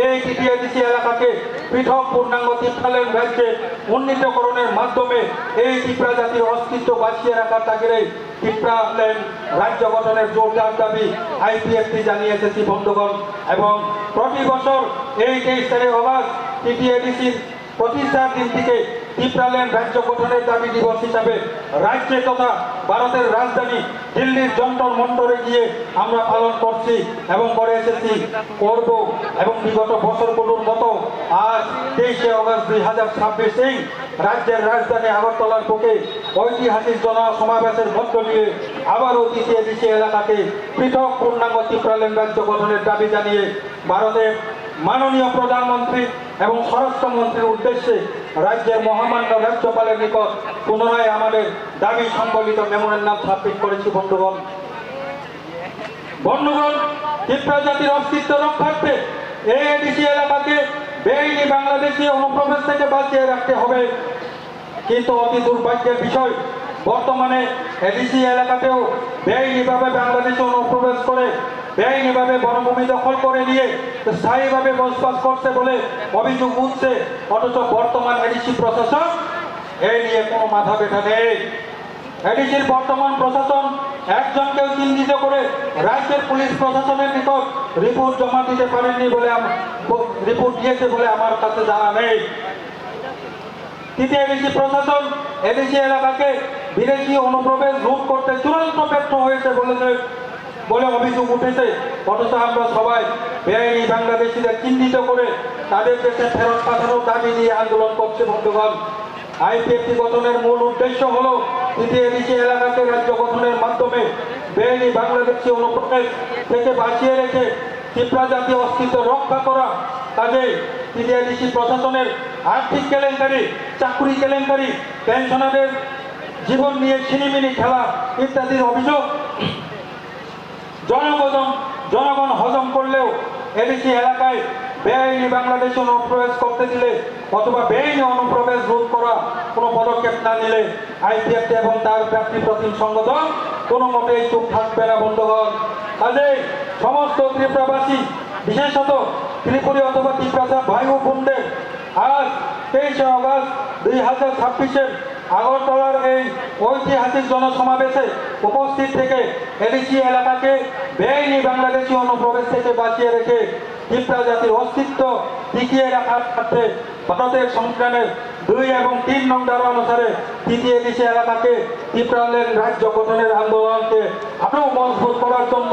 এই টিটিএডিসি এলাকাকে পৃথক পূর্ণাঙ্গ তিপ্রাল্যান্ড রাজ্যে উন্নীতকরণের মাধ্যমে এই তিপ্রা জাতির অস্তিত্ব বাঁচিয়ে রাখার তাগিদে তিপ্রাল্যান্ড রাজ্য গঠনের জোরদার দাবি আইপিএফটি জানিয়ে এসেছি বন্ধুগণ। এবং প্রতি বছর এই তেইশ তারিখ অগাস্ট টিটিএডিসির প্রতিষ্ঠার দিন থেকে তিপ্রাল্যান্ড রাজ্য গঠনের দাবি দিবস হিসাবে রাজ্যে তথা ভারতের রাজধানী দিল্লির যন্তর মন্তরে গিয়ে আমরা পালন করছি এবং করে এসেছি, করব। এবং বিগত বছরগুলোর মতো আজ তেইশে অগাস্ট দুই হাজার ছাব্বিশ এই রাজ্যের রাজধানী আগরতলার বুকে ঐতিহাসিক জনসমাবেশের মধ্য দিয়ে আবারও টিটিএডিসি এলাকাকে পৃথক পূর্ণাঙ্গ তিপ্রাল্যান্ড রাজ্য গঠনের দাবি জানিয়ে ভারতের মাননীয় প্রধানমন্ত্রী এবং স্বরাষ্ট্রমন্ত্রীর উদ্দেশ্যে রাজ্যের মহামান্য রাজ্যপালের নিকট পুনরায় আমাদের দাবি সম্বলিত মেমোরেন্ডাম সাবমিট করেছি বন্ধুগণ। বন্ধুগণ, তিপ্রা জাতির অস্তিত্ব রক্ষার্থে এএডিসি এলাকাকে বেআইনি বাংলাদেশি অনুপ্রবেশ থেকে বাঁচিয়ে রাখতে হবে। কিন্তু অতি দুর্ভাগ্যের বিষয়, বর্তমানে এডিসি এলাকাতেও বেআইনিভাবে বাংলাদেশি অনুপ্রবেশ করে বেআইনিভাবে বনভূমি দখল করে নিয়ে স্থায়ীভাবে বসবাস করছে বলে অভিযোগ উঠছে। অথচ বর্তমান এডিসি প্রশাসন এই নিয়ে কোনো মাথা ব্যথা নেই। এডিসির বর্তমান প্রশাসন একজনকেও চিহ্নিত করে রাজ্যের পুলিশ প্রশাসনের নিকট রিপোর্ট জমা দিতে পারেননি বলে আম-, ব-, রিপোর্ট দিয়েছে বলে আমার কাছে জানা নেই। তৃতীয় এডিসি প্রশাসন এডিসি এলাকাকে বিদেশি অনুপ্রবেশ রোধ করতে চূড়ান্ত ব্যর্থ হয়েছে বলেছে, বলে অভিযোগ উঠেছে। অথচ আমরা সবাই বেআইনি বাংলাদেশিদের চিহ্নিত করে তাদের দেশে ফেরত পাঠানোর দাবি নিয়ে আন্দোলন করছে বন্ধুগণ। আইপিএফটি গঠনের মূল উদ্দেশ্য হলো তৃতীয় এডিসি এলাকাকে রাজ্য গঠনের মাধ্যমে বেআইনি বাংলাদেশি অনুপ্রবেশ থেকে বাঁচিয়ে রেখে তিপ্রা জাতীয় অস্তিত্ব রক্ষা করা। কাজেই তৃতীয় এডিসি প্রশাসনের আর্থিক কেলেঙ্কারি, চাকুরি কেলেঙ্কারি, পেনশনারদের জীবন নিয়ে ছিনিমিনি খেলা ইত্যাদির অভিযোগ জনগণ, জনগণ হজম করলেও এডিসি এলাকায় বেআইনি বাংলাদেশি অনুপ্রবেশ করতে দিলে অথবা বেআইনি অনুপ্রবেশ রোধ করা কোনো পদক্ষেপ না নিলে আইপিএফটি এবং তার ব্যক্তি প্রতিম সংগঠন কোনো মতেই চুপ থাকবে না বন্ধুগণ। কাজেই সমস্ত ত্রিপুরাবাসী, বিশেষত ত্রিপুরী অথবা তিপ্রাসা ভাই ও বোনদের আজ তেইশে অগস্ট দুই হাজার ছাব্বিশের আগরতলার এই ঐতিহাসিক জনসমাবেশে উপস্থিত থেকে এডিসি এলাকাকে বেআইনি বাংলাদেশি অনুপ্রবেশ থেকে বাঁচিয়ে রেখে তিপ্রা জাতির অস্তিত্ব টিকিয়ে রাখার স্বার্থে ভারতের সংবিধানের দুই এবং তিন নং ধারা অনুসারে তৃতীয় এডিসি এলাকাকে তিপ্রাল্যান্ড রাজ্য গঠনের আন্দোলনকে আরও মজবুত করার জন্য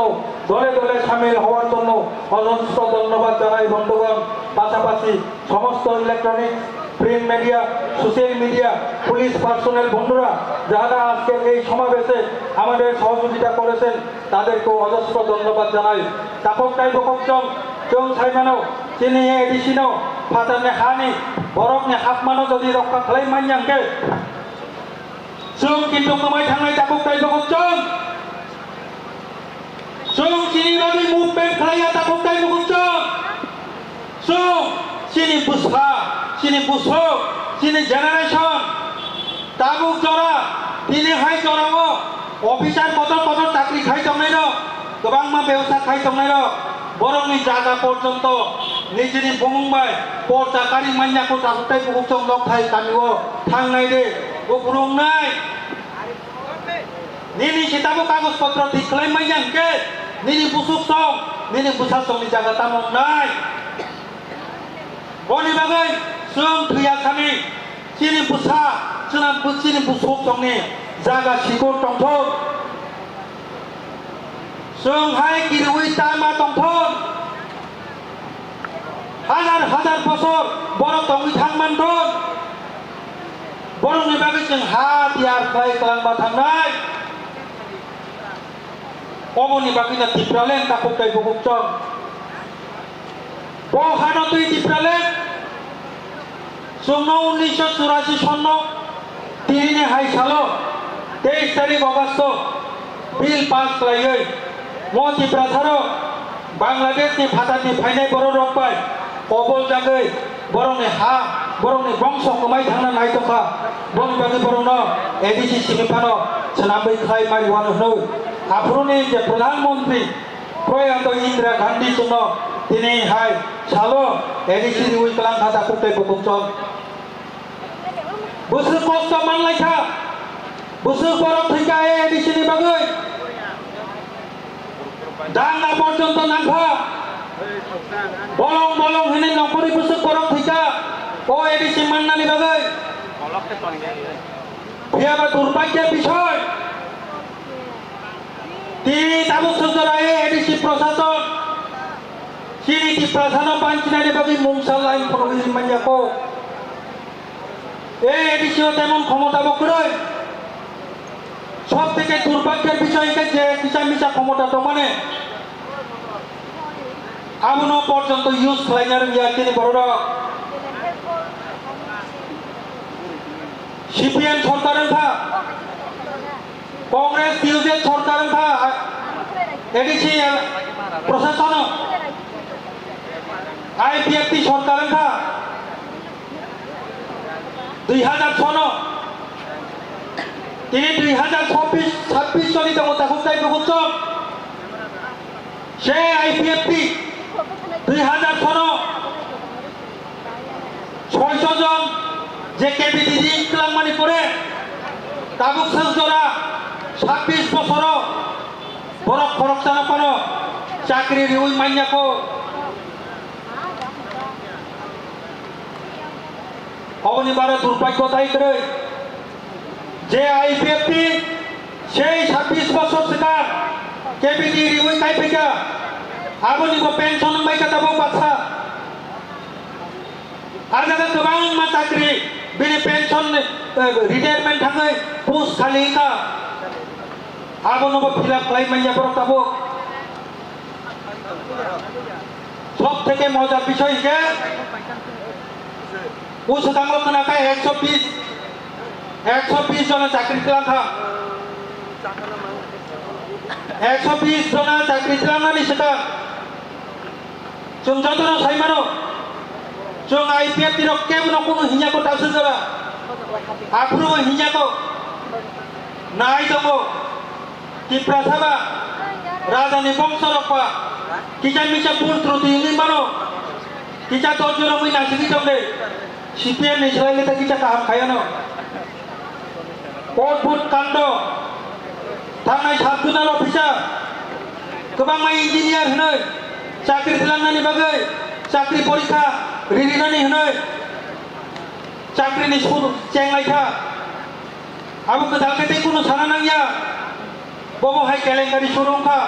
দলে দলে সামিল হওয়ার জন্য অজস্র ধন্যবাদ জানাই বন্ধুগণ। পাশাপাশি সমস্ত electronic, print media, social media, police personnel বন্ধুরা যারা আজকের এই সমাবেশে আমাদের সহযোগিতা করেছেন, তাদেরকেও অজস্র ধন্যবাদ জানাই। Takhuk tei bukhuk chwng, chwng sai mano, chini A D C no, phatarni hani, borokni hapmano jodi rokha khlai manya hwnkhe, chwng kintu kwmai thangnai takhuk tei bukhuk chwng. Chwng chini bagwi movement khlaiya takhuk tei bukhuk chwng. Chwng chini bwsa, chini busuk, chini generation tabuk jora, tini hai jorao officer kotor kotor chakri khai tongnai rok, kwbangma bebsa khai tongnai rok. Borokni jaga porjonto nijini bumung bai porcha kari manya kho tabuk tei bukuksong nokthai kamio thangnai de. Bo phuru wngnai. Nini se tabuk kagoj potro thik khlai manya hwnkhe nini busuksong, nini bwsasongni jaga tamo wngnai. Boni bagwi chwng thwiya thani chini bwsa, chwng bw-, chini busuksongni jaga sikur tongthok. Chwng hai kiriui tama tongthok. Hazar hazar bosor borok tongwi thang manthok. Borokni bagwi chwng ha tiyar khlai kwlangma thangnai. Oboni bagwino Tipraland takhuk tei bukuksong. Bo hano twi Tipraland. Chwngno unisho churasi sonno tinini hai salo teis tarik Augusto bill pass khlaiwi mo Tiprasarok Bangladeshni phatarni phainai bororok bai koboljagwi borokni ha, borokni bongso kwmai thangna nai tongkha. Boni bagwi borokno A D C simi phano swnamwi khlai mari wano hwnwi aphuruni je Pradhan Mantri Proyato Indira Gandhi chwngno tini hai salo A D C riui kwlang kha takhuk tei bukuksong. Bwswk kosto manlai kha, bwswk borok thwi kha A D C ni bagwi. Danga porjonto nang kha, bolong bolong hwnwi nongkhorwi bwswk borok thwi kha o A D C mannani bagwi. Phiya ba durbhagya bisoy. Tini tabuk sojora A D C prosason chini Tiprasano banchinani bagwi mungsa line phunugwi rimanya kho. A D C o temon khomota bo kwrwi. Sob theke durbhagyar bisoy hwnkhe je kisa misa khomota tongmani. Abono porjonto use khlaina rwngya chini bororok. C P M sorkar wngkha, Congress T U Z sorkar wngkha, A D C prosasono, I P F T sorkar wngkha. Dui hazar sono, tini dui hazar chobbish, sabbish soni tongo takhuk tei bukuksong. Se I P F T dui hazar sono soiso jon je K B D ring kwlangmani pore tabuk swk jora sabbish bosoro borok khoroksano phano chakri riui manya kho. Oboni baro durbhagyo tai kwrwi. Je I P F T sei sabbish bosor swkang K B D riui kai phaikha, aboni bo pension wngbai kha tabuk baksa. Ar jaga kwbangma chakri bini pension, eh, retirement thangwi post khali wngkha. Abono bo fill up khlai manya borok tabuk. Sob theke mojar bisoi hwnkhe, o swkango khna kha ekso bish, ekso bish jona chakri twlang kha. Ekso bish jona chakri twlangnani swkang chwng jotono sai mano, chwng I P F T rok kebono kunu hinya ko ta swijora, aphuru bo hinya ko nai tongo. Tiprasa ba, raja ni bongso rok ba, kisa misa bul truti wngwi mano, kisa dojjo rok wngwi naisingwi tong de, C P M ni swlai le ta kisa kaham khai ano. Odbhut kando, thangnai sub zonal officer, kwbangma engineer hwnwi, chakri twlangnani bagwi, chakri porikha ririnani hwnwi, chakri ni sur chenglai kha. Abo kwtal khe tei kunu sana nangya. Bobo hai kelenkari suru wngkha.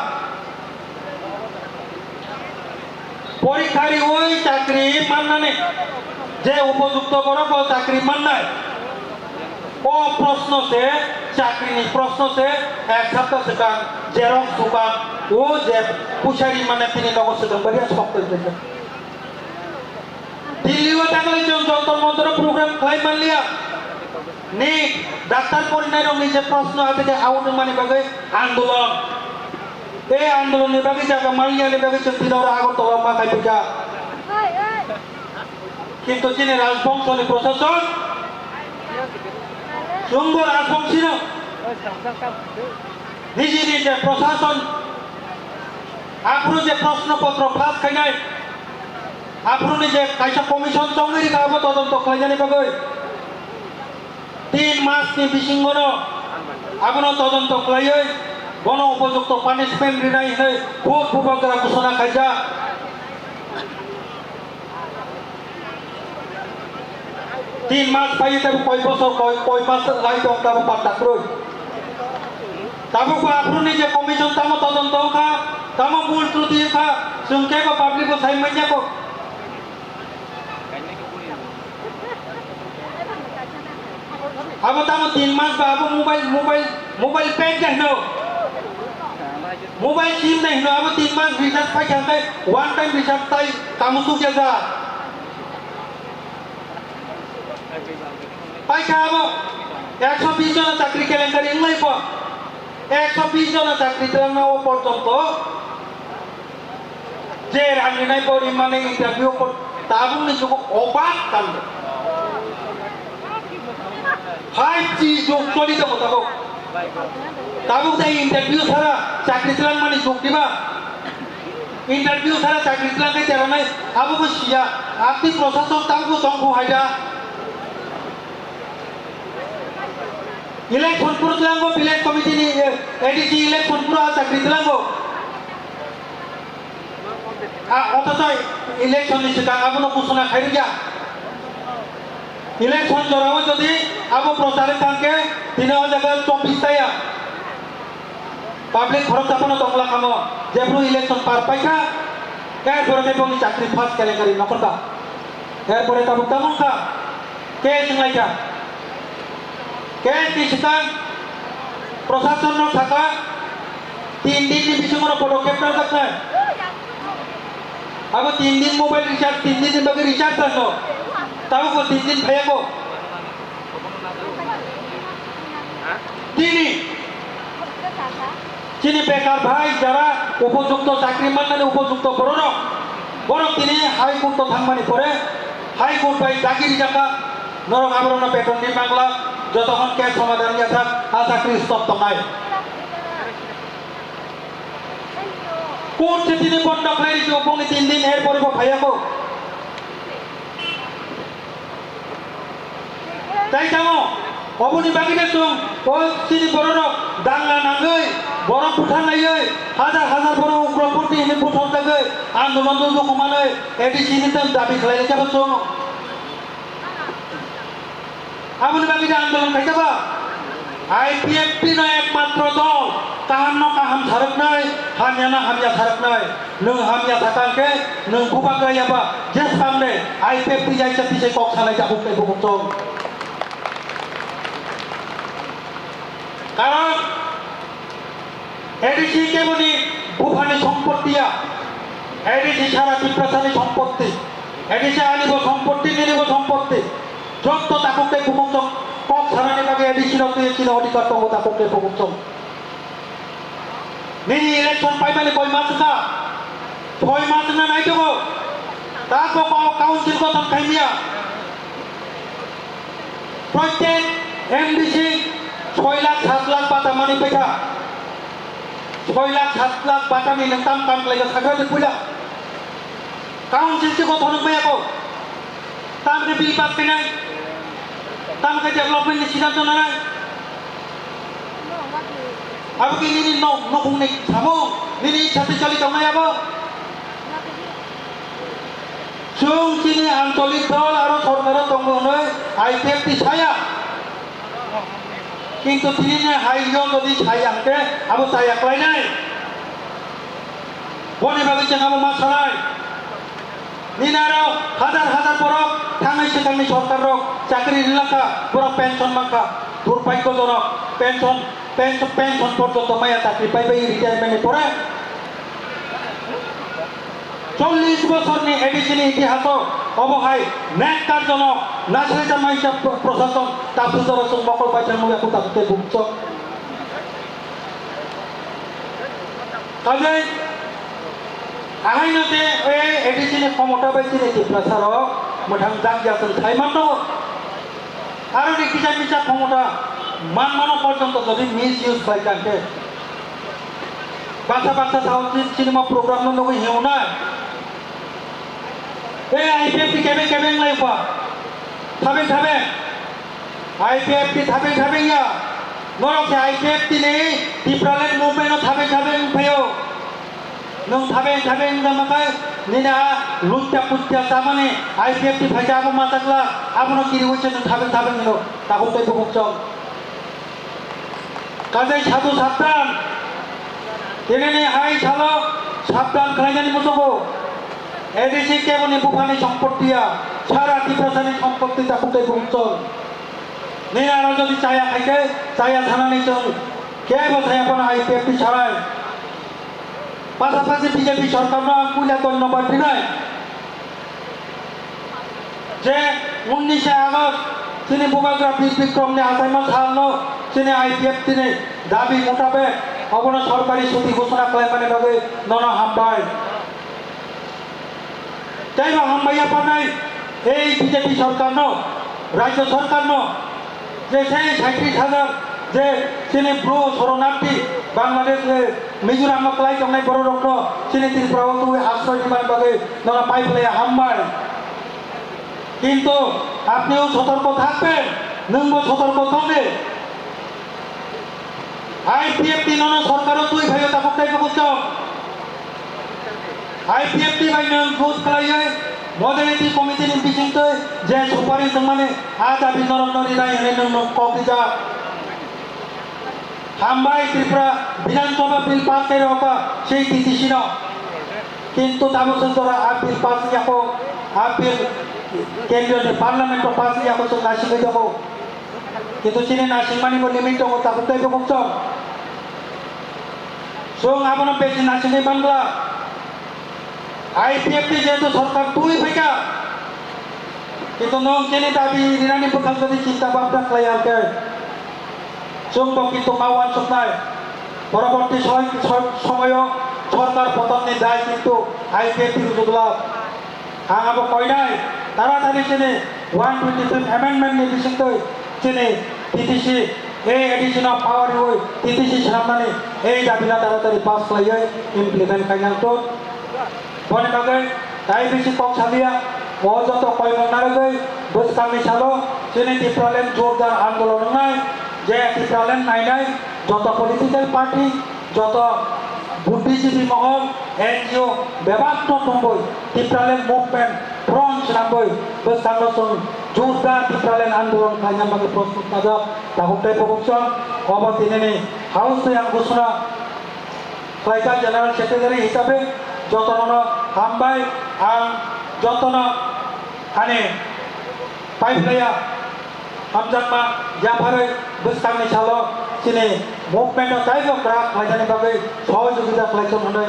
Porikha riui chakri mannani je upojukto borok bo chakri mannai. O proshno se, chakri ni proshno se ek sapta swkang xerox dukan o je puisa ri mane tini nogo swkang baria sok tongkha. Delhi o taklai chwng Jantar Mantar o program khlai manliya. Ni doctor porinai rok ni je proshno ate ke aun mani bagwi andolon. E andolon ni bagwi jaga manliya ni bagwi chwng tino oro Agartala ma khai pika. Kintu chini Rajbongso ni prosason chwngbo Rajbongsi no niji niji prosason Aphuru je proshno potro pass khainai, aphuruni je kaisa commission chongwi rikha, abo todonto khlainani bagwi tin mas ni bisingono abono todonto khlaiwi bono upojukto punishment rinai hinwi court bubagra ghosona khaijak. Tin mas phaiwi tabuk koi bosor, koi, koi mas lai tong tabuk patta kwrwi. Tabuk bo aphuruni je commission tamo todonto wngkha, tamo bul truti wngkha, chwng kebo public bo sai manya kho. Abo tamo tin mas ba abo mobile, mobile, mobile pack dai hino. Mobile sim dai hino, abo tin mas recharge paikha khe one time recharge tai tamo sukya ja. Paikha abo ekso bish jona chakri kelenkari wnglai bo. Ekso bish jona chakri twlangna o porjonto je rang rinai bo rimani interview por tabukni jugo obak tangbo. Five G jug choli tongo tabuk. Tabuk tei interview sara chakri twlangmani jug diba? Interview sara chakri twlang khe cheranai abo bo siya. Aboni prosason tabuk bo tongkhu hai da. Election phuru twlango village committee ni, eh, A D C election phuru ah chakri twlango. Ah, othocho election ni swkang abono ghosona khairokya. Election jorao jodi abo prochar wngkha khe tini o jaga chobbish taya. Public khoroksa phano tongla kamo, jephru election par paikha, erpore khe boni chakri first kelenkari nokol ba. Erpore tabuk tamo wngkha, case wnglaikha. Case ni swkang prosason no sakha, tin din ni bisingo no podokkhep narwknai. Abo tin din mobile recharge, tin din ni bagwi recharge ano. Tabuk bo tin din phaiya kho. Tini chini bekar bhai jara upojukto chakri mannani upojukto bororok, borok tini High Court o thangmani pore High Court bai dagi rijakha, norok aborokno beton di mangla, jotokhon case somadhan ya thak, a chakri stop tongnai. Court se tini bondo khlai rikhe, bongni tin din, er pore bo phaiya kho. Tai tamo, oboni bagwi no chwng o chini bororok dangla nangwi, borok butharlaiwi, hajar hajar borok ugroponthi hinwi butharjagwi, andolon dukhumanwi, A D C ni tang dabi khlaijak chwng. Aboni bagwi je andolon khaijak ba, I P F T no ekmatro dol, kaham no kaham saroknai, hamya no hamya saroknai. Nwng hamya sakha khe nwng bubagra ya ba, je samde I P F T jaisa tise kok sanai tabuk tei bukuk chong. Karon A D C keboni buphani sompotti ya, A D C sara Tiprasani sompotti, A D C ani bo sompotti, nini bo sompotti. Jotto tabuk tei bukuk chong kok sanani bagwi A D C rok twi chini odhikar tongo tabuk tei bukuk chong. Nini election paimani koi mas wngkha? Soi mas wngna nai tongo. Tabuk o council gothon khaimya. Proitek M D C soi lakh sat lakh bata manwi paikha. Soi lakh sat lakh batani nwng tam kam khlaikha sakha de puila. Council se gothon wngmaya kho. Tam khe bill pass khainai. Tam khe development ni siddhanto nanai. Abo khe nini nok, nokung ni samung, nini ichha twi choli tongnai abo. Chwng chini ancholik dol aro sorkaro tongo hwnwi I P F T saya. Kintu tini ni hai yo jodi saya hwnkhe abo chaya khlainai. Boni bagwi chwng abo ma sanai. Nini aro hajar hajar borok thangwi swkangni sorkar rok chakri rilakha, borok pension mankha, durbagyojorok pension, pension, pension porjonto maya chakri paibai retirement ni pore. Chollish bosorni A D C ni itihaso obo hai nektarjonok nasle jamaisa pro-, prosason tapsujaro chwng mokol paisa nukya kho tabuk tei bukchok. Kaje ahaino je A D C ni khomota bai chini Tiprasarok mwthang jakya chwng sai manno. Aroni kisa misa khomota manmano porjonto jodi misuse khlai kha khe, Baksa baksa sao chini mo program no nugwi hiyo na. E I P F T kebeng kebeng lai kwa. Thabeng thabeng. I P F T thabeng thabeng ya. Norok se I P F T ni Tipraland movement no thabeng thabeng phayo. Nung thabeng thabeng wngma khe nini a lutya putya chamani I P F T phaikha abo machakla abono kiriwi se nung thabeng thabeng hino takhuk tei bukhuk chong. Kajai sadu sabdan, tinini hai salo sabdan khlainani muchungo A D C keboni buphani sompotti ya, sara Tiprasani sompotti takhuk tei bukhuk chong. Nini aro jodi chaya khaikhe chaya sanani chong kebo chaya phano I P F T sarai. Pasapasi B J P sorkarno ang puila dhonnobad rinai je unnishe August chini Bubagra Bir Bikromni achaima salno chini I P F T ni dabi mutabek obono sorkari chuti ghosona khlaimani bagwi nono hambai. Teibo hambai yapharnai ei B J P sorkarno, rajyo sorkarno, je se saitris hajar je chini bru soronarthi Bangladesh, eh, Mizoramno kwlai tongnai bororokno chini Tripurao tubui asroi rimani bagwi nono pai phlaiya hambai. Kintu apniyo sotorko thakben, nwngbo sotorko tongdi. I P F T nono sorkaro twi phaio takhuk tei bukhuk chong. I P F T bai nwng vote khlaiwi moderating committee ni bisingtwi je supari tongmani a dabi norokno rinai hwnwi nwng nwng kok rijak. Hambai Tripura Bidhan Sabha bill pass khe rokha sei T T C no. Kintu tabuk se jora a bill pass yako, a bill kendriyo ni parliament o pass yako se naisingwi tongo. Kintu chini naisingmani bo limit tongo, tabuk tei bukhuk chong. Chwng abono besi naisingwi manbla. I P F T jehetu sorkar twi phaikha, kintu nwng chini dabi rinani bwkhak jodi chinta bhabna khlai ya khe, chwng bo kintu ma uansuknai. Poroborti soy-, soy-, somoyo sorkar potonni dai kintu I P F T rwjwk glak. Ang abo koinai, taratari chini one twenty-fifth amendment ni bisingtwi chini T T C, ei addition of power riwi T T C swnamnani ei dabi no taratari pass khlaiwi implement khainang tong. Boni bagwi tai bisi kok saliya, o joto koimung narwgwi bwskangni salo chini Tipraland jordar andolon wngnai, je Tipraland nainai joto political party, joto buddhijibi mohol, N G O bebak no tongwi Tipraland movement front swnamwi bwskango chwng jordar Tipraland andolon khlaina bagwi prostut najak. Tabuk tei bukhuk chwng obo tinini house tei ang ghosona khlaijak General Secretary hisabe jotono hambai, ang jotono ani Pai phlaiya, hamjakma yapharwi bwskangni salo chini movement-o taibo kwrak khlainani bagwi sohojogita khlaithung hwnwi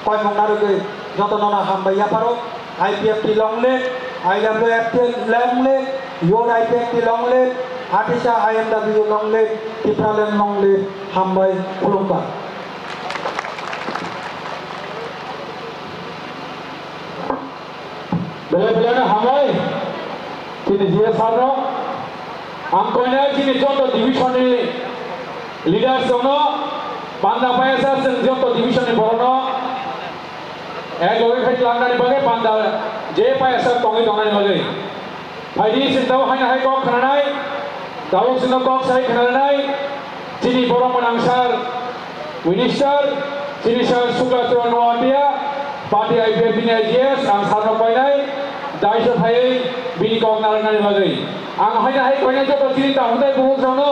koimung narwgwi jotono hambai yapharo. I P F T long live, I W F T long live, Youth I P F T long live, Atisa I M W long live, Tipraland long live, hambai khulumkha. Belai belai no hambai chini G S R no. Ang koinai chini joto division ni leaders rok no, panda payasa chwng joto division ni borok no ek loge khai twlangnani bagwi panda je payasa tongwi tongnani bagwi. Phaidi chwng tabuk haino hai kok khnanai, tabuk chwngno kok sai khnanai, chini borok mwnang sir, minister, chini sir Sukla Charan Noatia, party I P F T ni I G S, ang sir no koinai, daisa phaiwi bini kok narwknani bagwi. Ang haino hai koinai joto chini takhuk tei bukhuk rokno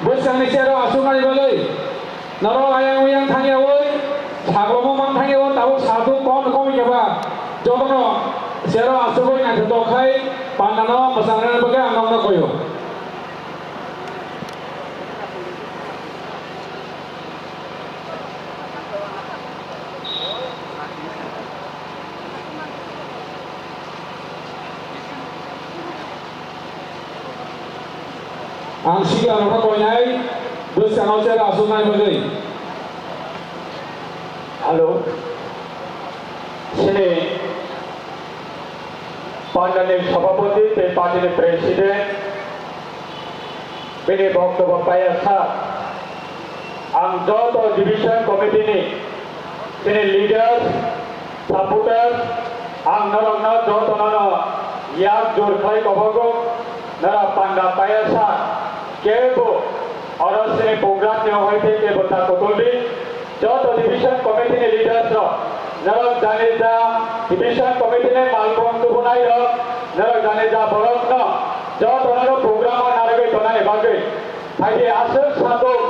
bwskangni chair o achuknani bagwi. Norok ayang uyang thangyawi, sagromo mang thangyawi, tabuk saduk kom kom khe ba. Jotono sero asugwi naithotok khai pandano mwchang rwna bagwi ang nokno koyo. Ang siga rokno koinai bwskango chera aswknai bagwi. Hello. Chini pandani sabhapati tei party ni president bini boktobbo paiya sa. Ang joto division committee ni Chini leaders, supporters, ang norokno jotono no yak jor khlai kobogo, norok panda paya sa, kebo oro chini program ni ohai khe kebo ta kotol di. Joto division committee ni leaders rok, norok jani ja division committee ni malkhung tubunai rok, norok jani ja borok no jotono no program o narwgwi tongnani bagwi. Phaidi aswk satung,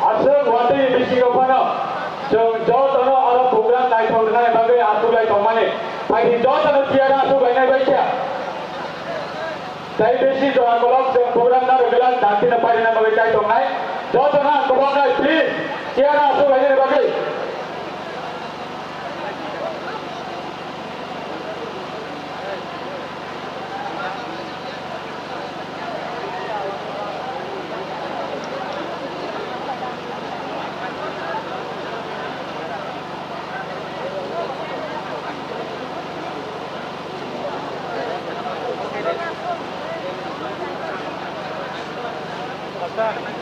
aswk watwi bisingo phano chwng jotono oro program naithok rwnani bagwi achuklai tongmani. Phaidi jotono chair o achuklainai bai kha. Tei bisi jora kolok chwng program narwgwlak dakti no pairina bagwi kai tongnai. Jotono ang kwbangkhlai please chair o achuklainani bagwi.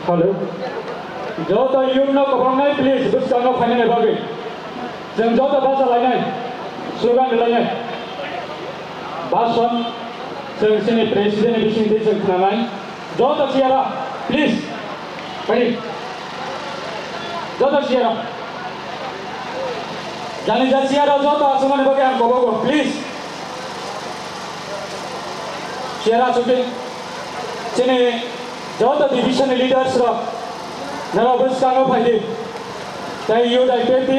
Hello. Joto youth no kwbangmai please bwskango phainani bagwi. Chwng joto bacha lainai, slogan rwlainai. Bhasan chwng chini president ni bisingtwi chwng khnanai. Joto chair o, please. Phaidi. Joto chair o. Jani ja chair o joto achukmani bagwi ang kobogo, please. Chair o achukdi. Chini joto division ni leaders rok, norok bwskango phaidi. Tei youth I P F T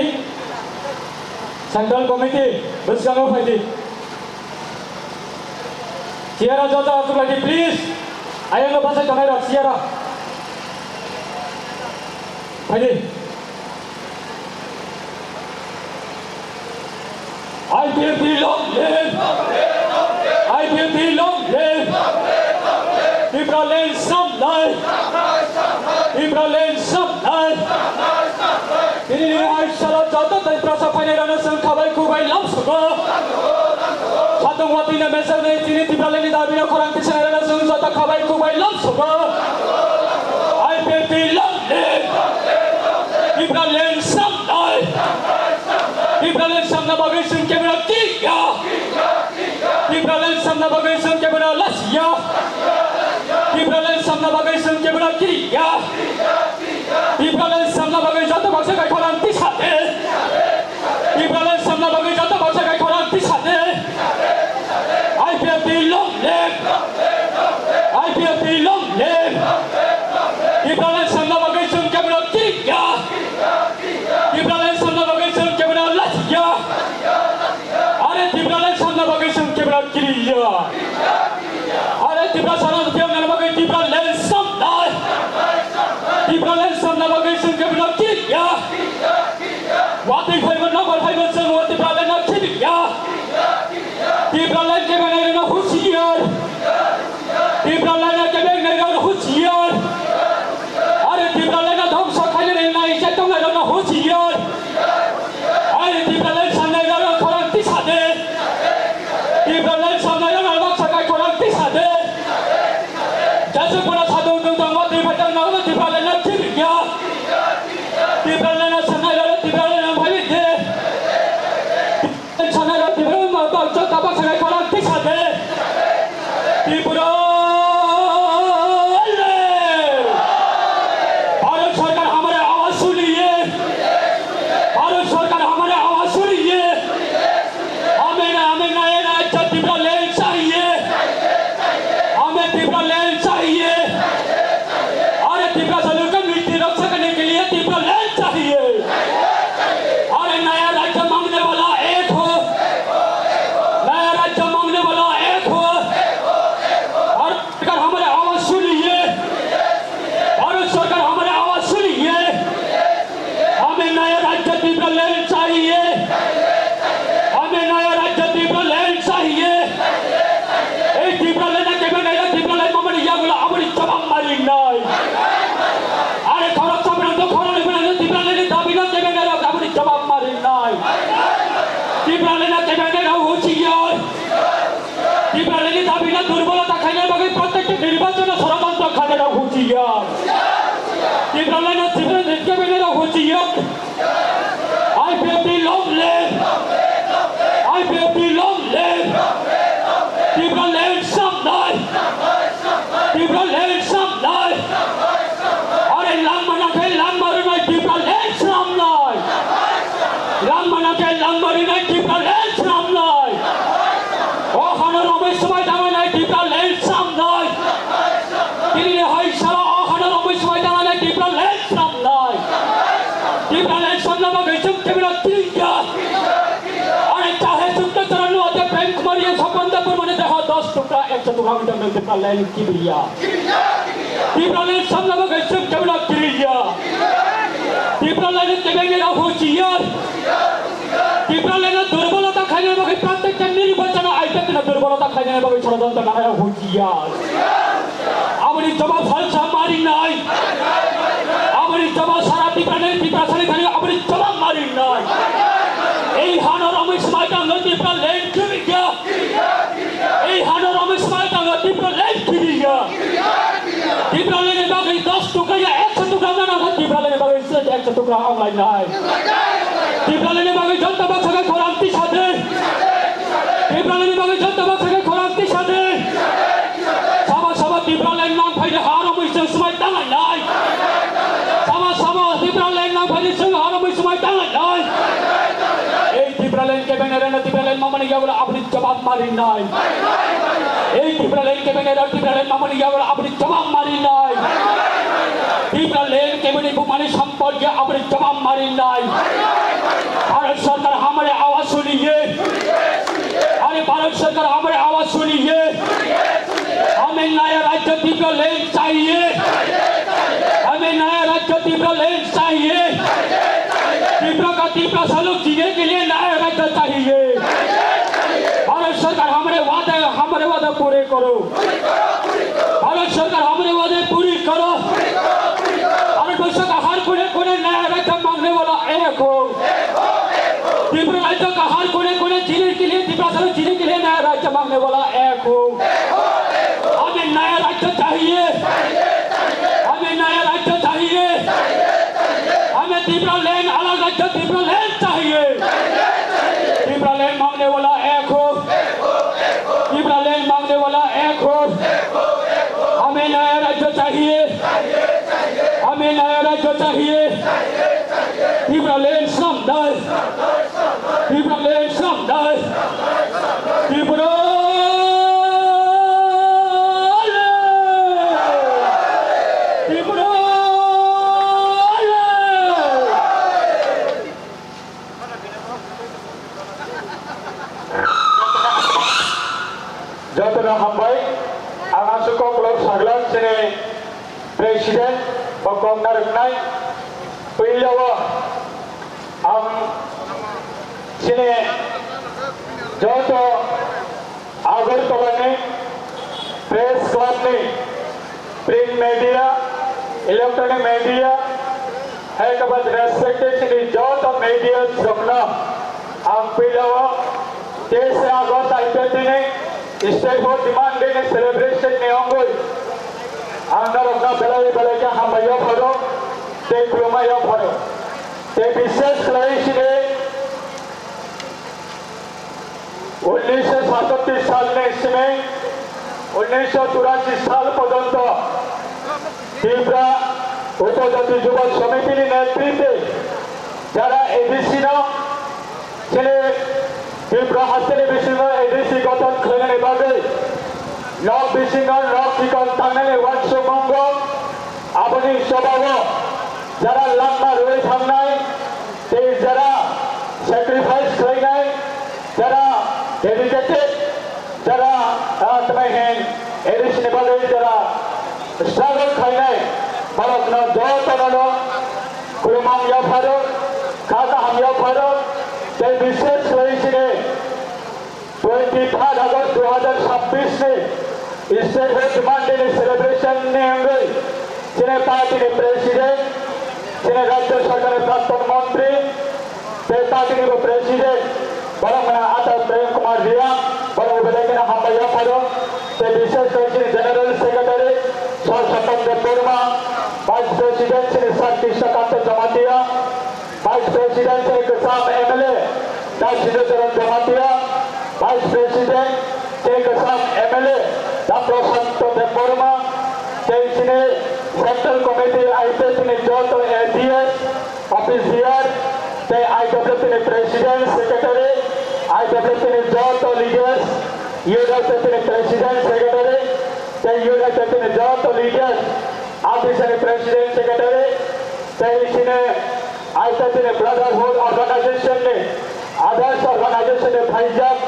central committee bwskango phaidi. Chair o joto achuklaidi, please. Ayang no bachai tongnai rok chair o. Phaidi. I P F T long live! I P F T long live! Tipraland samnai! Tipraland samnai! Tini ni hai salo joto Tiprasa phainai rano chwng khabai khubai lam sugo. Satung watwi na mesa ni tini Tipraland ni dabi no khorang tisanai rano chwng joto khabai khubai lam sugo. I P F T long live! Tipraland samnai! Tipraland samna bagwi chwng kebra kiriya! Tipraland samna bagwi chwng kebra lasiya! Tipraland samna bagwi chwng kebra kiriya! Tipraland samna bagwi joto baksa kai khorang tisade! Tipraland samna bagwi joto baksa kai khorang tisade! I P F T long live! I P F T long live! Tipraland samna bagwi chwng kebra kiriya! Tipraland samna bagwi chwng kebra lasiya! Are Tipraland samna bagwi chwng kebra kiriya! Are Tiprasa no phiya nang bagwi Tipraland samnai! Tipraland samna bagwi chwng kebra kiriya! Watwi phaibo nokbar phaibo chwng o Tipraland no khibiya! Tipraland kebengnai rokno huchiyar! Tipraland kebengnai rokno huchiyar! Are Tipraland dhongso khainani nai se tongnai rokno huchiyar! Are Tipraland samnai rokno khorang tisade! Tipraland samnai rokno baksa kai khorang tisade! Jasuk bono sadung dung tongma twi phaijak nangno Tipraland no khibiya! Tipraland no samnai rokno Tipraland no phaibi de! Sanai rok Tipraland no baksa tabak sanai khorang tisade! Tripura! Bharat सरकार हमारे आवाज सुनिए, भारत सरकार हमारे आवाज सुनिए। हमें ना, हमें नए राज्य Tipraland चाहिए, हमें Tipraland चाहिए। अरे Tiprasa लोग का मृत्यु रक्षा करने के लिए Tipraland चाहिए। अरे नया राज्य मांगने वाला एक हो, नया राज्य मांगने वाला एक हो। भारत सरकार हमारे आवाज सुनिए, भारत सरकार हमारे आवाज सुनिए। हमें नया राज्य Tipraland चाहिए, हमें नया राज्य Tipraland चाहिए। Ei Tipraland no kebengnai rok Tipraland mamani yagulo aboni jobab marinai. Are khorok sabrang to khorok ni bwrang Tipraland ni dabi no kebengnai rok aboni jobab marinai. Tipraland no kebengnai rok huchiyar. Tipraland ni dabi no durbolota khaina bagwi protekti nirbachon o sorotontro khaina rok huchiyar. Tipraland no Tipraland ni kebengnai rok huchiyar. I P F T Swnamnai. Are langma nangkhe langma rwnai Tipraland swnamnai. Langma nangkhe langma rwnai Tipraland swnamnai. O hano romwi swmai tangnai Tipraland swnamnai. Tinini hai salo o hano romwi swmai tangnai Tipraland swnamnai. Tipraland swnamna bagwi chwng kebino tingya. Are chahe chwng to chwrwngno ate Prem Kumar ye Swapan Debbarmani deho dos tukra ekso tukra wngwi tongkha Tipraland kibriya. Tipraland swnamna bagwi chwng kebino kibriya. Tipraland kebengni rok huchiyar. Tipraland durbolota khaina bagwi pratekta nirbachono aitete durbolota khaina bagwi sorojontro khaina huchiyar. Aboni jawab salsa marinai. Aboni jawab sara Tipraland Tiprasani thani aboni jawab marinai. Ei hano romwi swmai tangno Tipraland kibriya. Ei hano romwi swmai tangno Tipraland kibriya. Tipralandni bagwi dos tukra ya ekso tukra nana kha Tipralandni bagwi se ekso tukra onglainai. Tipralandni bagwi jonta baksa khe khorang tisa de. Tipralandni bagwi jonta baksa khe khorang tisa de. Sabo sabo Tipraland nangphaidi ha romwi chwng swmai tanglainai. Sabo sabo Tipraland nangphaidi chwng ha romwi swmai tanglainai. Ei Tipraland kebengni rano Tipraland mamani yagulo aboni jawab marinai. Ei Tipraland kebengni rano Tipraland mamani yagulo aboni jawab marinai. Tipraland kebengni bumani sampod ya aboni jawab marinai. Bharat Sarkar hamare awaz suniye. Are Bharat Sarkar hamare awaz suniye. हमें नया राज्य तिप्रा लैंड चाहिए। हमें नया राज्य तिप्रा लैंड चाहिए। तिप्रा का तिप्रा सा लोग जीने के लिए नया राज्य चाहिए। भारत सरकार हमारे वादे, हमारे वादा पूरे करो। भारत सरकार हमारे वादे पूरी करो। भारत वर्ष का हर कोने कोने नया राज्य मांगने वाला एक हो। त्रिपुरा राज्य का हर कोने कोने जीने के लिए, तिप्रा सा लोग जीने के लिए नया राज्य मांगने वाला एक हो। हमें नया राज्य चाहिए। हमें नया राज्य चाहिए। हमें तिप्रा लैंड, अलग राज्य तिप्रा लैंड चाहिए। तिप्रा लैंड मांगने वाला एक हो। तिप्रा लैंड मांगने वाला एक हो। हमें नया राज्य चाहिए। हमें नया राज्य चाहिए। Tipra land swnamnai. Tipra land swnamnai. Tipra land. Tipra land. Jotono hambai. Ang aswk koklop saglak chini President bo kok narwknai. Puilao ang chini joto Agartala ni Press Club ni print media, electronic media, hai khe ba respected chini joto media rokno ang puilao teis August I P F T ni State House Demand Day ni celebration ni wngwi ang norokno belai belai khe hambai yapharo tei khulumai yapharo. Tei bishes khlai chini উনিশশো সাতষট্টি সাল ni simi উনিশশো চুরাশি sal porjonto Tripura Upojati Jubo Samiti ni netritwe jara A D C no chini Tripura hasteni bisingo A D C gothon khlainani bagwi nok bisingo nok chikon tangnani uansukmung o aboni chobao jara langma rwui thangnai tei jara sacrifice khlainai, jara dedicated, jara, ah, tamo hin A D C ni bagwi jara struggle khlainai, borokno jotono no khulumung yapharo, kha kaham yapharo, tei bishes khlai chini twenty third August dui hazar chabbish ni State House Demand Day ni celebration ni wngwi chini party ni president, chini Rajya Sarkar ni prakton montri, tei party ni bo president, borok wngkha Atal Prem Kumar Reang, borok bo belai kheno hambai yapharo, tei bishes khe chini General Secretary Sir Satan Debbarma, Vice President chini Sir Krishna Kanta Jamatia, Vice President chini kwcham M L A Da Sudhir Charan Jamatia, Vice President chini kwcham M L A Da Prashanta Debbarma, Chini Central Committee I P F T ni joto A G S, office bearer, tei I W F T ni President, Secretary, I W F T ni joto leaders, U W F T ni President, Secretary, tei U W F T ni joto leaders, office ni President, Secretary, tei chini I P F T ni Brotherhood Organization ni, others organization ni phaijak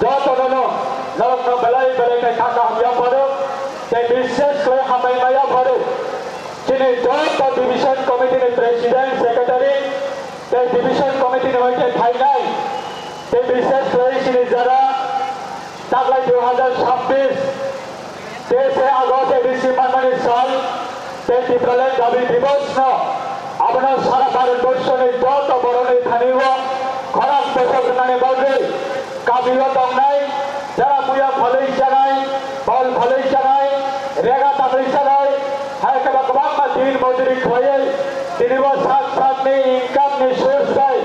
jotono no norokno belai belai khe kha kaham yapharo, tei bishes khlai hambai ma yapharo. Chini joto division committee ni president, secretary, tei division committee ni hoi khe phainai, tei bishes khlai chini jara taklai dui hazar chabbish, teis August A D C manmani sal, tei Tipraland dabi divos no abono sara Bharat borso ni joto borok ni thani o khorang bosok rwnani bagwi kami o tongnai, jara buya phalwi chanai, bol phalwi chanai, rega tamwi chanai, hai khe bo kwbangma din mojuri khlaiwi tini bo sak sak ni income ni source bai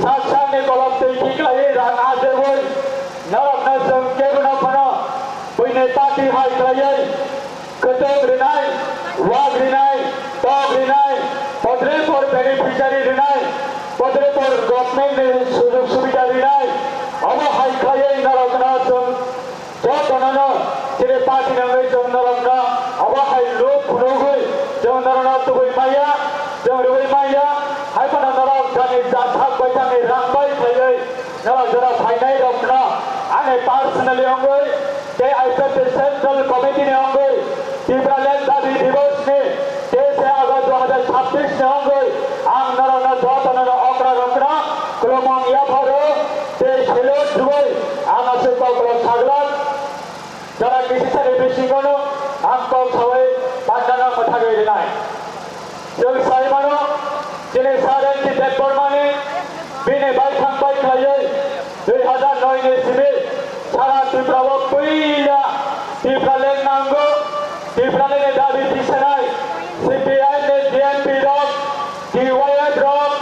sak sak ni kolom twi khiklaiwi rang ajewi norokno chwng kebono phano buini party hai khlaiwi kwtwng rinai, wak rinai, tok rinai, podrepor beneficiary rinai, podrepor government ni sujog subida rinai, obo hai khlaiwi norokno chwng jotono no chini party ni wngwi chwng norokno obo hai lob phunugwi chwng norokno tubui maya, chwng rwui maya, hai phano norok jani jathak baithangni rang bai khlaiwi norok jora phainai rokno ani personally wngwi tei I P F T Central Committee ni wngwi Tipraland dabi divos ni teis August dui hazar chabbish ni wngwi ang norokno jotono no okra rokno khulumung yapharo tei salute rwui ang aswk kokrok saglak. Jora kisisa ni bisingo no ang kok sawi pandano mwthagwi rwnai. Chwng sai mano, chini Sir N C Debbarmani bini baithang bai khlaiwi dui hazar noi ni simi sara Tripura o puila Tipraland nango, Tipraland ni dabi tisanai C P I M ni G M P rok, T Y F rok,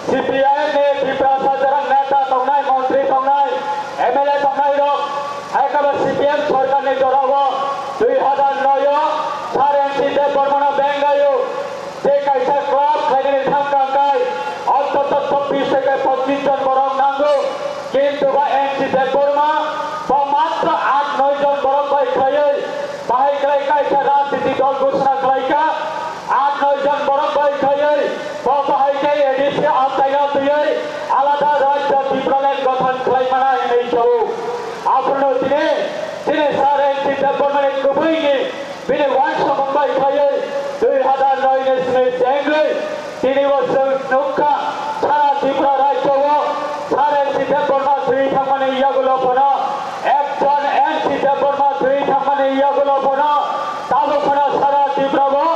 C P I M ni Tiprasa jaga neta tongnai, montri tongnai, M L A tongnai rok, hai khe bo C P M sorkar ni jora o dui hazar noi o Sir N C Debbarmano benglaio. Je kaisa club khlainani thangkha khe, ontoto chobbish theke pochish jon borok nango, kintu ba N C Debbarma bo matro aat noi jon borok bai khlaiwi, bahai khlai kaisa rajniti dol ghoshona khlaikha, aat noi jon borok bai khlaiwi, bo bahai khe A D C amchaino twiwi alada rajya Tipraland gothon khlai mana hinwi sao. Abono tini, tini Sir N C Debbarmani kwbwini bini uansukmung bai khlaiwi dui hazar noi ni simi chengwi tini bo chwng nukha, sara Tripura rajyo o Sir N C Debbarma thwi thangmani yagulo phano, ekjon N C Debbarma thwi thangmani yagulo phano, tabuk phano sara Tripura o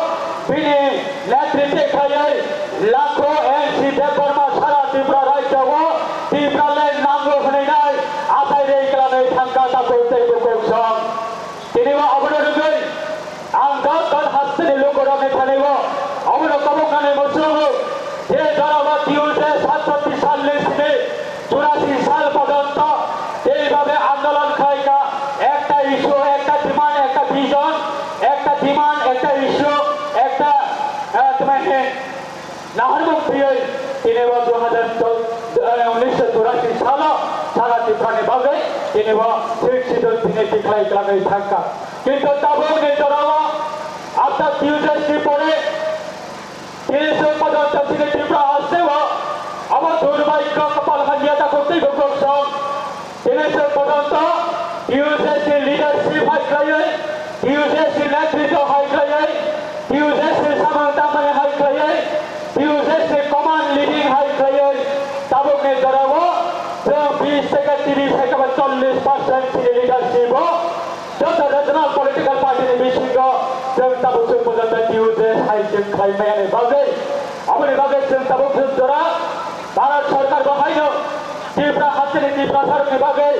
bini netritwi khlaiwi lakho N C Debbarma sara Tripura rajyo o Tipraland nango hwnwi nai achai rwi klanwi thangkha tabuk tei bukhuk song. Tini bo abono rwgwi ang dol dol hasteni lukurokni thani bo abono koboknani muchungo je jora bo T U J satsatti salni simi churasi sal porjonto jeibabe andolon khlaikha, ekta issue, ekta demand, ekta vision, ekta demand, ekta issue, ekta, eh, tmani Naharmung twiwi tini bo dui hazar chol-, eh, unisho churasi salo sara Tripura ni bagwi tini bo Sixth Schedule tini tikhlai kwlangwi thangkha. Kintu tabukni jorao after T U J ni pore tini se porjonto chini Tripura hasteo abo durbhagyo, kopal hamya, takhuk tei bukhuk song. Tini se porjonto T U J ni leadership hai khlaiwi, T U J ni netritw hai khlaiwi, T U J ni samung tangmani hai khlaiwi, T U J ni command leading hai khlaiwi, tabukni jorao chwng bish theke tris hai khe ba chollish percent chini leadership o joto regional political party ni bisingo chwng tabuk chwng porjonto T U J hai chwng khlai maya ni bagwi, aboni bagwi chwng tabuk chwng jora Bharat Sarkar bo haino Tripura hasteni Tiprasa rokni bagwi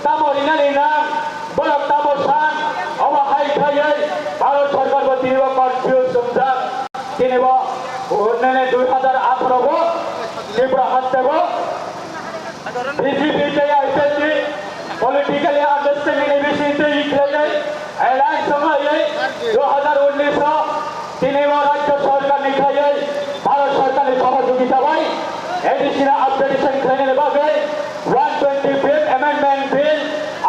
tamo rinani nang, borok tamo san, omo hai khlaiwi Bharat Sarkar bo tini bo confuse wngjak. Tini bo, nini dui hazar atharo bo Tripura haste bo B J P tei I P F T politically understanding ni bising twi khlaiwi Alliance wngwi dui hazar unnish o tini o Rajya Sarkar ni khlaiwi Bharat Sarkar ni sohojogita bai A D C no upgradation khlainani bagwi one twenty fifth Amendment Bill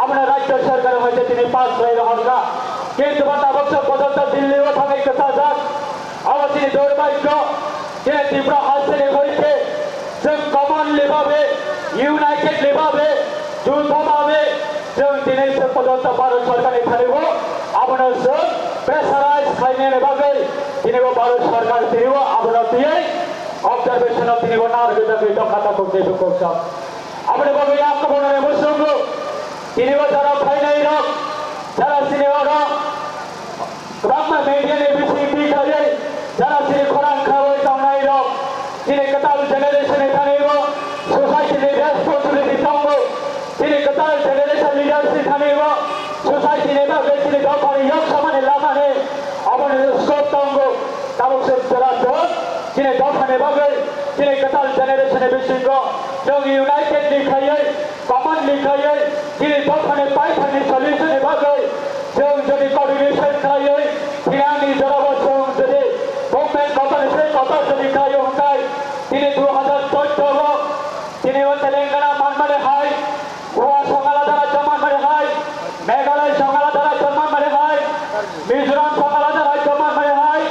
abono Rajya Sarkar hoite tini pass khlai rohorkha. Kintu ba tabuk se pojonto Delhi o thangwi kwchajak. Abo chini durbhagyo, je Tripura hasteni hoite chwng commonly babe, unitedly babe, juda babe, chwng tini se pojonto Bharat Sarkar ni thani o abono chwng pressurize khlainani bagwi tini o Bharat Sarkar tini o abono tiyai observation o tini o narwk jagwi tongkha takhuk tei bukhuk sa. Aboni bagwi ang kwbangma muchungo tini o jara phainai rok, jara chini oro kwbangma media ni bising twi khlaiwi jara chini khorang khawi tongnai rok, chini kwtal generation ni thani o society ni responsibility tongo, chini kwtal generation leaders ni thani o society ni bagwi chini dopha ni yok samani lama ni aboni scope tongo. Tabuk se jora jora chini dopha ni bagwi chini kwtal generation ni bisingo chwng united ni khlaiwi, common ni khlaiwi, chini dopha ni paithak ni solution ni bagwi chwng jodi coordination khlaiwi, thiyang ni jora bo chwng jodi movement kotor ni se kotor jodi khlaiwi hwnkhe, tini dui hazar chauddh o tini o Telangana manmani hai, Goa song alada rajyo manmani hai, Meghalaya song alada rajyo manmani hai, Mizoram song alada rajyo manmani hai,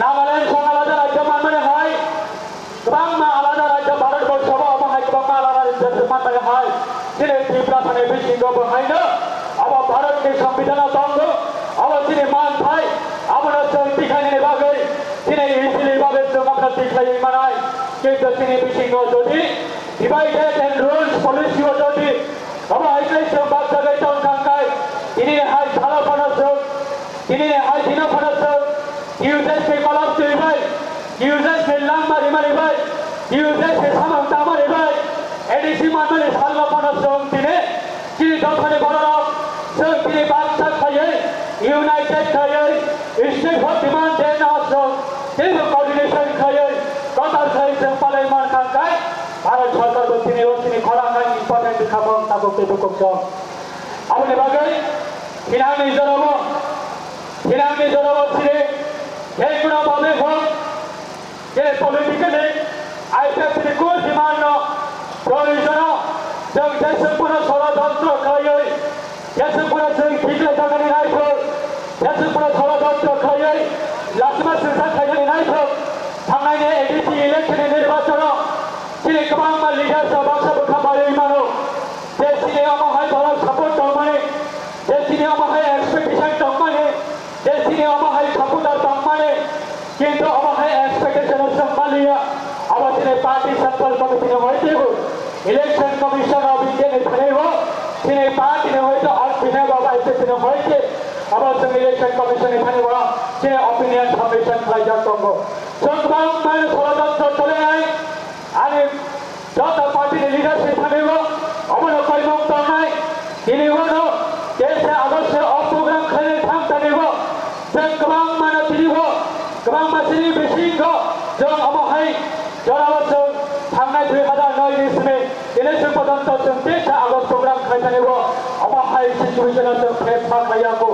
Nagaland song alada rajyo manmani hai, kwbangma alada rajyo Bharat borso o omo hai kwbangma alada rajyo manmani hai. Chini Tripura thani bisingo bo haino abo Bharat ni Sambidan o tongo, abo chini manthai, abono chwng tikhainani bagwi chini easily bagwi chwng abono tikhlaiwi manai. Kintu chini bisingo jodi divided and rules policy o jodi omo hai khe chwng bak jagwi tong thang khai, tini hai salo phano chwng, tini hai dino phano chwng, T U J S ni kolom twi bai, T U J S ni langma rimani bai, T U J S ni samung tamani bai, A D C manmani salo phano chwng tini chini dophani bororok chwng tini baksa khaiwi, united khaiwi, state for demand deno chwng teibo coordination khaiwi, kotor khai chwng palai man kha khai, Bharat Sarkar bo tini o chini khorang hai important khamung tabuk tei bukhuk chwng. Aboni bagwi thinangni jorao, thinangni jorao chini jekhuno babe hok, je politically I P F T ni koi demand no proyojono chwng jeswk phano sorojontro khlaiwi, jeswk phano chwng khiklai thangani naithok, jeswk phano sorojontro khlaiwi, lasima swngsa khainani naithok, thangnai ni A D C election ni nirbachono chini kwbangma leaders rok baksa bwkha barwi mano. Je chini omo hai borok support tongmani, je chini omo hai expectation tongmani, je chini omo hai supporter tongmani, kintu omo hai expectation o chwng maliya. Abo chini party central committee ni hoite bo, election commission of India ni thani bo, chini party ni hoite on behalf of I P F T ni hoite abo chwng election commission ni thani bo chini opinion submission khlaijak tongo. Chwng kwbangma sorojontro tolenai, ani joto party ni leaders ni thani bo omono koimung tongnai. Tini bono teisa August o program khlainai thang thani bo chwng kwbangma no tini bo kwbangma chini bisingo chwng omo hai jorao chwng thangnai dui hazar noi ni simi tini chwng pojonto chwng teisa August program khlai thani bo omo hai situation o chwng face ma khlai ya kho.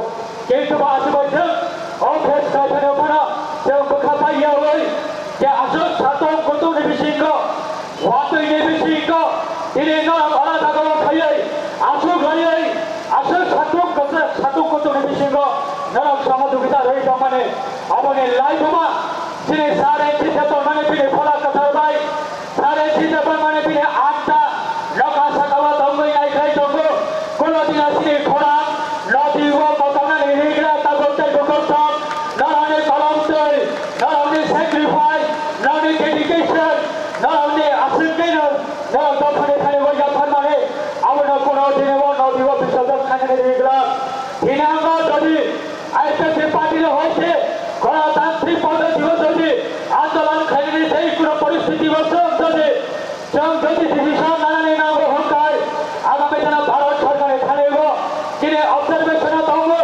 Kintu ba aswk bai chwng o face khlai thani phano chwng bwkha pai ya oi je aswk satung kutung ni bisingo watwi ni bisingo tini norok ora jaga o phaiwi aswk laiwi aswk satung kwchwk satung kutung ni bisingo norok sohojogita rwi tongmani aboni laibuma chini sare chita tongmani bini phola kwthar bai. Sare sida bangmani bini atta nokha sakao tongwi naikhai tongo. Kuno dina sini khorang nodi o kotornani rigra tabuk tei bukhuk tong. Norokni kolom twi, norokni sacrifice, norokni dedication, norokni aswk khe no norok dophani thani o yapharmani abono kuno dini o nodi o bisajak khainani rigra. Hinango jodi I P F T party no hoite, Ganatantrik Paddhati o jodi andolon khainani tei kuno poristiti o chwng jodi, chwng jodi decision nanani nango hwnkhai, agami dino Bharat Sarkar ni thani o chini observation o tongo,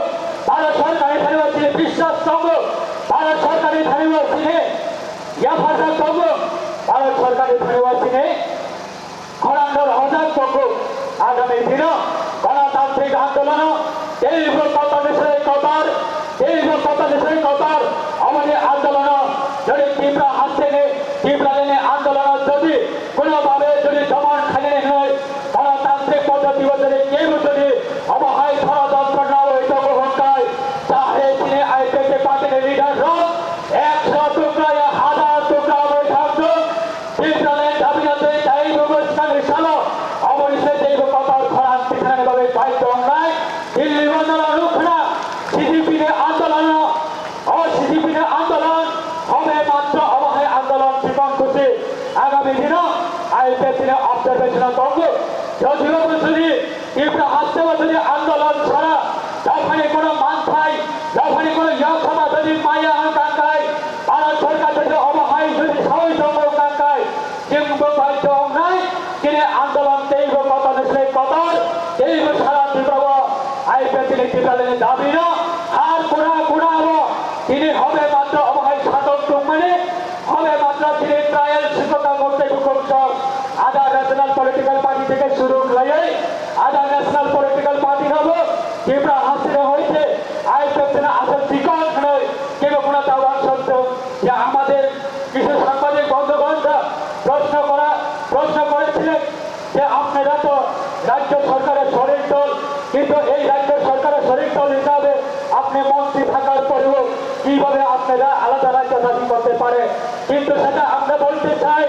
Bharat Sarkar ni thani o chini biswas tongo, Bharat Sarkar ni thani o chini yapharjak tongo, Bharat Sarkar ni thani o chini khorang no rohorjak tongo. Agami dino Ganatantrik Andolono Teibo kotor ni srai kotor, teibo kotor ni srai kotor, aboni andolono jodi Tipra hasteni, Tipra leni andolono jodi konobabe jodi domon khainani hwnwi, gonotantrik poddotio jodi kebo jodi obo hai sorojontro nawi tongo hwnkhe, chahe chini I P F T party ni leader rok ekso tukra ya hazar tukra wngwi thangthok, Tipraland dabi no tei taibo bwskangni salo aboni se teibo kotor khorang tikhnani bagwi baidhyo wngnai. Dilli o noro rwkhna C C P ni andolono, o C C P ni andolon hobe matro obo hai andolon chikon kusi. Agami dino I P F T ni observation o tongo. Jodibo bwswdi Tipra haste bwswdi andolon sara dophani kono manthai, dophani kono yoksama jodi maya wngkha khe Bharat sorkar jodi obo hai jodi sawi tongo wngkha khe, chwngbo baidhyo wngnai, chini andolon teibo kotor ni slai kotor, teibo sara Tripura o I P F T ni Tipraland ni dabi no har kura kura o tini hobe matro obo hai satok tongmani, hobe matro chini trial sikota moktai bukhuk sok, ada national political party theke suru khlaiwi, ada national political party no bo Tripura haste no hoite I P F T no asal chikon hwnwi kebo phano ta uansukthung. Ya, আমাদের কিছু সাংবাদিক বন্ধুগণ প্রশ্ন করা, প্রশ্ন করেছিলেন যে আপনারা তো রাজ্য সরকারের শরিক দল, কিন্তু এই রাজ্য সরকারের শরিক দল হিসাবে আপনি মন্ত্রী থাকার পরেও কিভাবে আপনারা আলাদা রাজ্য দাবি করতে পারেন? কিন্তু সেটা আমরা বলতে চাই,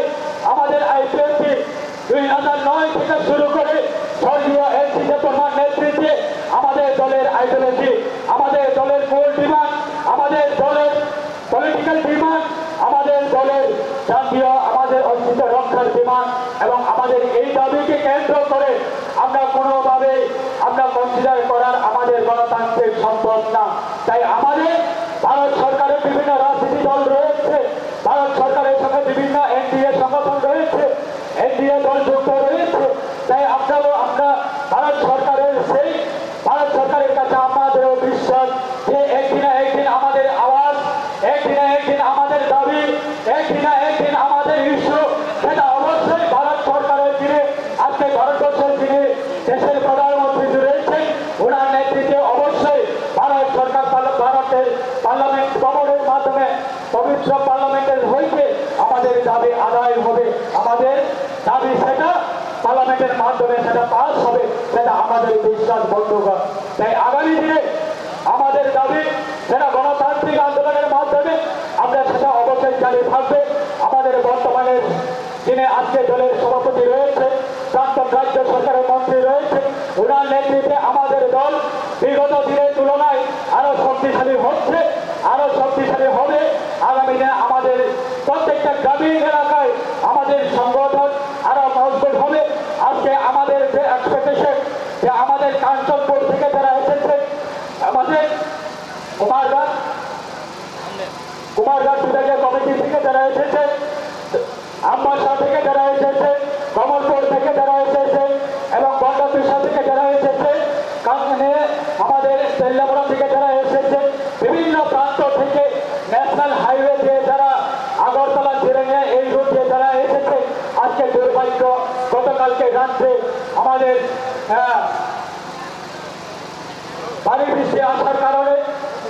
আমাদের আইপিএফটি দুই হাজার নয় থেকে শুরু করে স্বর্গীয় এন সি দেববর্মার নেতৃত্বে আমাদের দলের আইডিওলজি, আমাদের দলের মূল ডিমান্ড, আমাদের দলের পলিটিক্যাল ডিমান্ড, আমাদের দলের জাতীয়, আমাদের অস্তিত্ব রক্ষার ডিমান্ড এবং আমাদের এই দাবিকে কেন্দ্র করে আমরা কোনোভাবেই আমরা কনসিডার করার আমাদের গণতান্ত্রিক সম্ভব না। তাই আমাদের ভারত সরকারের বিভিন্ন রাজনীতি দল রয়েছে, ভারত সরকারের সঙ্গে বিভিন্ন এনডিএ সংগঠন রয়েছে, এনডিএ দল যুক্ত রয়েছে। তাই আমরাও, আমরা ভারত সরকারের সেই, ভারত সরকারের কাছে আমাদেরও বিশ্বাস যে একদিন না একদিন আমাদের আওয়াজ, একদিন না একদিন আমাদের দাবি, একদিন না একদিন আমাদের ইস্যু, সেটা অবশ্যই ভারত সরকারের যিনি আজকে ভারতবর্ষের যিনি দেশের প্রধানমন্ত্রী রয়েছেন, ওনার নেতৃত্বে অবশ্যই ভারত সরকার পার্লা-, ভারতের পার্লামেন্ট ভবনের মাধ্যমে পবিত্র পার্লামেন্টের হইতে আমাদের দাবি আদায় হবে, আমাদের দাবি সেটা পার্লামেন্টের মাধ্যমে সেটা পাস হবে, সেটা আমাদের বিশ্বাস বন্ধুগণ। তাই আগামী দিনে আমাদের দাবি সেটা গণতান্ত্রিক আন্দোলনের মাধ্যমে আমরা সেটা অবশ্যই জারি থাকবে। আমাদের বর্তমানে যিনি আজকে দলের সভাপতি রয়েছে, প্রাক্তন রাজ্য সরকারের মন্ত্রী রয়েছে, ওনার নেতৃত্বে আমাদের দল বিগত দিনের তুলনায় আরো শক্তিশালী হচ্ছে, আরো শক্তিশালী হবে। আগামী দিনে আমাদের প্রত্যেকটা গ্রামীণ এলাকায় আমাদের সংগঠন আরো মজবুত হবে। আজকে আমাদের যে এক্সপেকটেশন যে আমাদের কাঞ্চনপুর থেকে যারা এসেছে, আমাদের কুমারঘাট, কুমারঘাট বিভাগীয় কমিটি থেকে যারা এসেছে, আমবাসা থেকে যারা এসেছে, কমলপুর থেকে যারা এসেছে এবং গন্ডাপিসা থেকে যারা এসেছে, কাঙ্গনে আমাদের তেল্লাপাড়া থেকে যারা এসেছে, বিভিন্ন প্রান্ত থেকে ন্যাশনাল হাইওয়ে দিয়ে যারা আগরতলা জিরানিয়া এই রুট দিয়ে যারা এসেছে, আজকে দুর্ভাগ্য গতকালকে রাত্রে আমাদের, আহ, ভারী বৃষ্টি আসার কারণে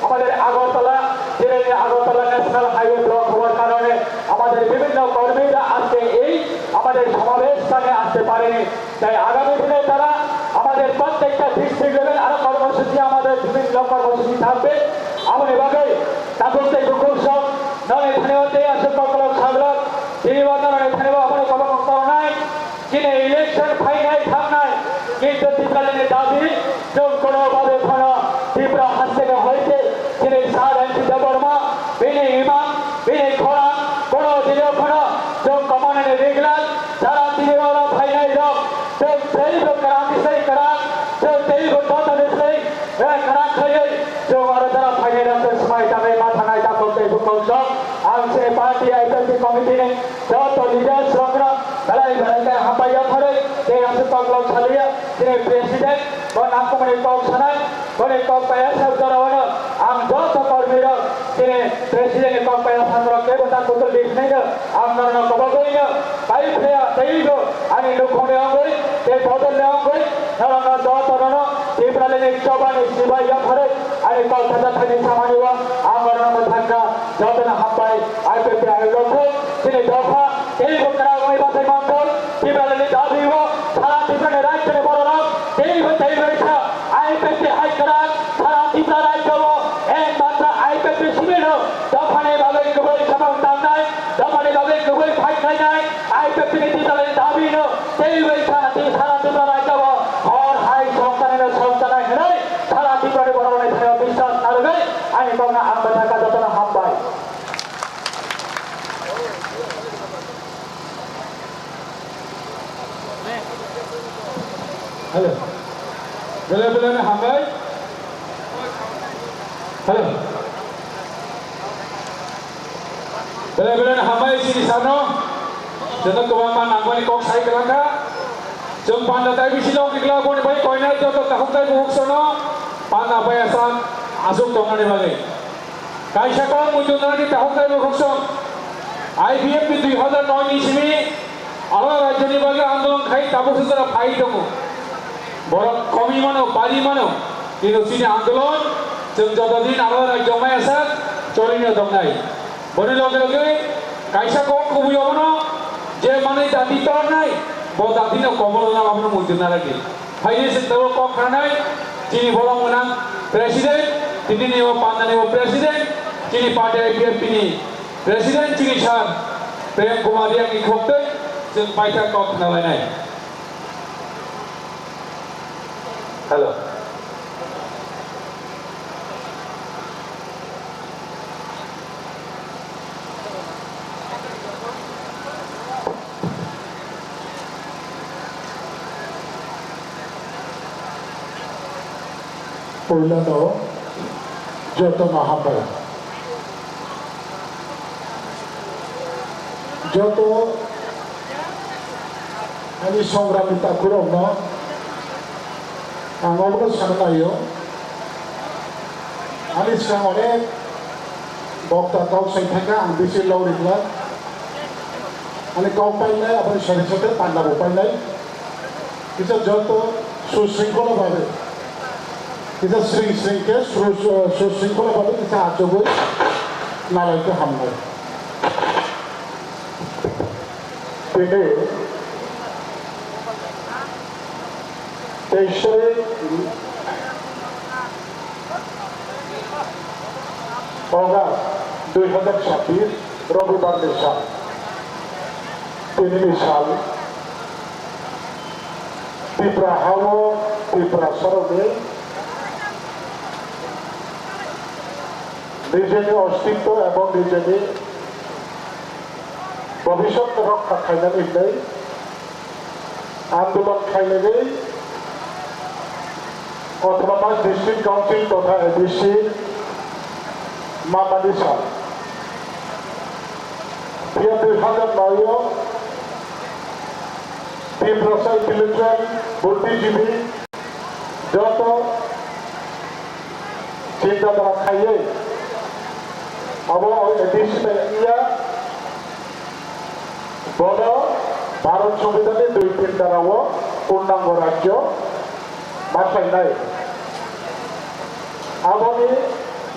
আমাদের আগরতলা, জিরানিয়া আগরতলা ন্যাশনাল হাইওয়ে ব্লক হওয়ার কারণে আমাদের বিভিন্ন কর্মীরা আজকে এই আমাদের সমাবেশ স্থানে আসতে পারেনি। তাই আগামী দিনে তারা আমাদের প্রত্যেকটা ডিস্ট্রিক্ট লেভেল আরো কর্মসূচি, আমাদের বিভিন্ন কর্মসূচি থাকবে। Aboni bagwi tabuk tei bukhuk sok noni thani o tei aswk kokolok saglak tini o noni thani o abono kobo kok tongnai. Chini election phainai thangnai, kintu Tipralani dabi chwng kono babe phano Tripura hasteni hoite chini Sir N C Debbarma, bini imang, bini khorang, kono dino phano chwng komanani riglak, jara tini oro phainai rok, chwng teibo kwrang ni sai kwrang, chwng teibo dotani sai, eh, kwrang khaiwi chwng oro jara phainai rok chwng swmai tangwi ma thangnai takhuk tei bukhuk sok. Ang chini party I P F T committee ni joto leaders rokno belai belai khe hambai yapharwi tei aswk koklok saliya chini president bo nangkukmani kok sanai, boni kok pai aswk jorao no ang joto kormi rok chini president ni kok pai aswk rok kebo ta kutul di hwnwi no ang norokno kobogwi no pai phaya teibo ani nukhungni wngwi tei bodolni wngwi norokno joto no Tipralini chobani sibai yapharwi ani kok khajathani samani o ang borokno mwthangkha. Jotono hambai, I P F T ni rokho chini dopha teibo kwrak wngwi bachai manthok. Tipralini dabi o sara Tiprani rajyoni bororok teibo teibo kha I P F T hai kwrak sara Tipra rajyo o ekmatra I P F T simi no dophani bagwi kwbwi samung tangnai, dophani bagwi kwbwi fight khlainai. I P F T ni Tipralini dabi no teibo sara Ti-, sara Tipra rajyo o hor hai songchanai no songchanai hwnwi sara Tiprani bororokni thani o biswas narwgwi ani kokno ang bwthakha. Jotono hambai. Hello. Belai belai no hambai. Hello. Belai belai no hambai chini sano. Joto kwbangma nangmani kok sai kwlangkha. Chwng panda tai bisi long tikla boni bai koinai joto takhuk tai bukhuk sono panda bai asam aswk tongnani bagwi. Kaisa kok muitu nani takhuk tai bukhuk song. I P F T dui hazar noi ni simi alada rajyoni bagwi andolon khai tabuk se jora phai tongo. Borok komi mano, bari mano, kintu chini andolon chwng joto din alada rajyo maya sak choli no tongnai. Boni loge loge kaisa kok kubui obono je manwi dati tornai, bo dati no komol no abono muitu narwgdi. Phaidi se tabo kok khanai, chini bolong gwnang president, tini ni o panda ni o president, chini party I P F T ni president chini sir Prem Kumar Riang ni khok tei chwng paithak kok khna lainai. Hello. Puilano jotono hambai. Joto ani songrami takhurokno ang obono sana naio. Ani swkang onek bokta kok sai thangkha, ang bisi log ringlak. Ani kok painai, aboni sari sari panda bo painai. Kisa joto susringkhola babe, kisa sring sring khe su-, su-, susringkhola babe kisa achugwi nalai khe hamnai. Tini teis tarik August dui hazar chhabbish, Robibar ni sal. Tini ni sal. Tipra hao, Tipra saroni nijeni ostitto ebong nijeni bhobishyot rokha khainani hinwi andolon khainani Autonomous District Council totha A D C mamani sal. Phiya dui hazar noi o Tiprasa intellectual, buddhijibi joto chinta dhara khaiwi abo A D C bai wngya. Bono Bharat Songbidanni dui tin dhara o purnango rajyo ma khlainai. Aboni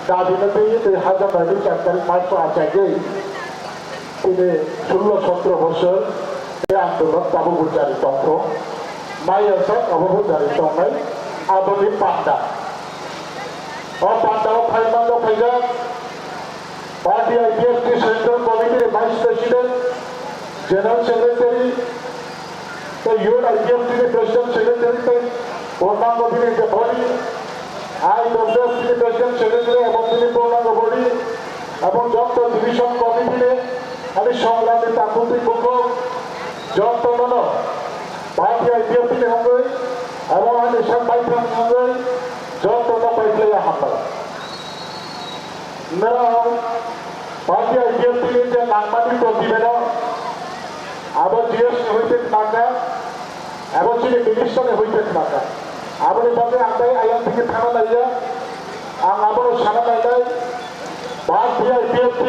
dabino twi dui hazar nai char tarik March o achaiwi tini sullo sotro bosor tei andolon tabukbo jari tongkho. Maya sak abobo jari tongnai, aboni panda. O panda o phai manno phaijak. Party I P F T Central Committee ni Vice President, General Secretary, tei Youth I P F T ni President Secretary tei purnango bini je body, I W F T ni President Secretary ebong bini purnango body, ebong joto Division Committee ni ani songrami takhuk tei bukhuk joto nono Party I P F T ni hongwi ebong ani sak baithang ni hongwi joto no paikhlaiya hambai. Norok party I P F T ni je nangmani protibedon, abo G S ni hoite khnakha, abo chini minister ni hoite khnakha. Aboni bagwi ang tai ayang thikhe thana naiya, ang abono sana nainai, party I P F T,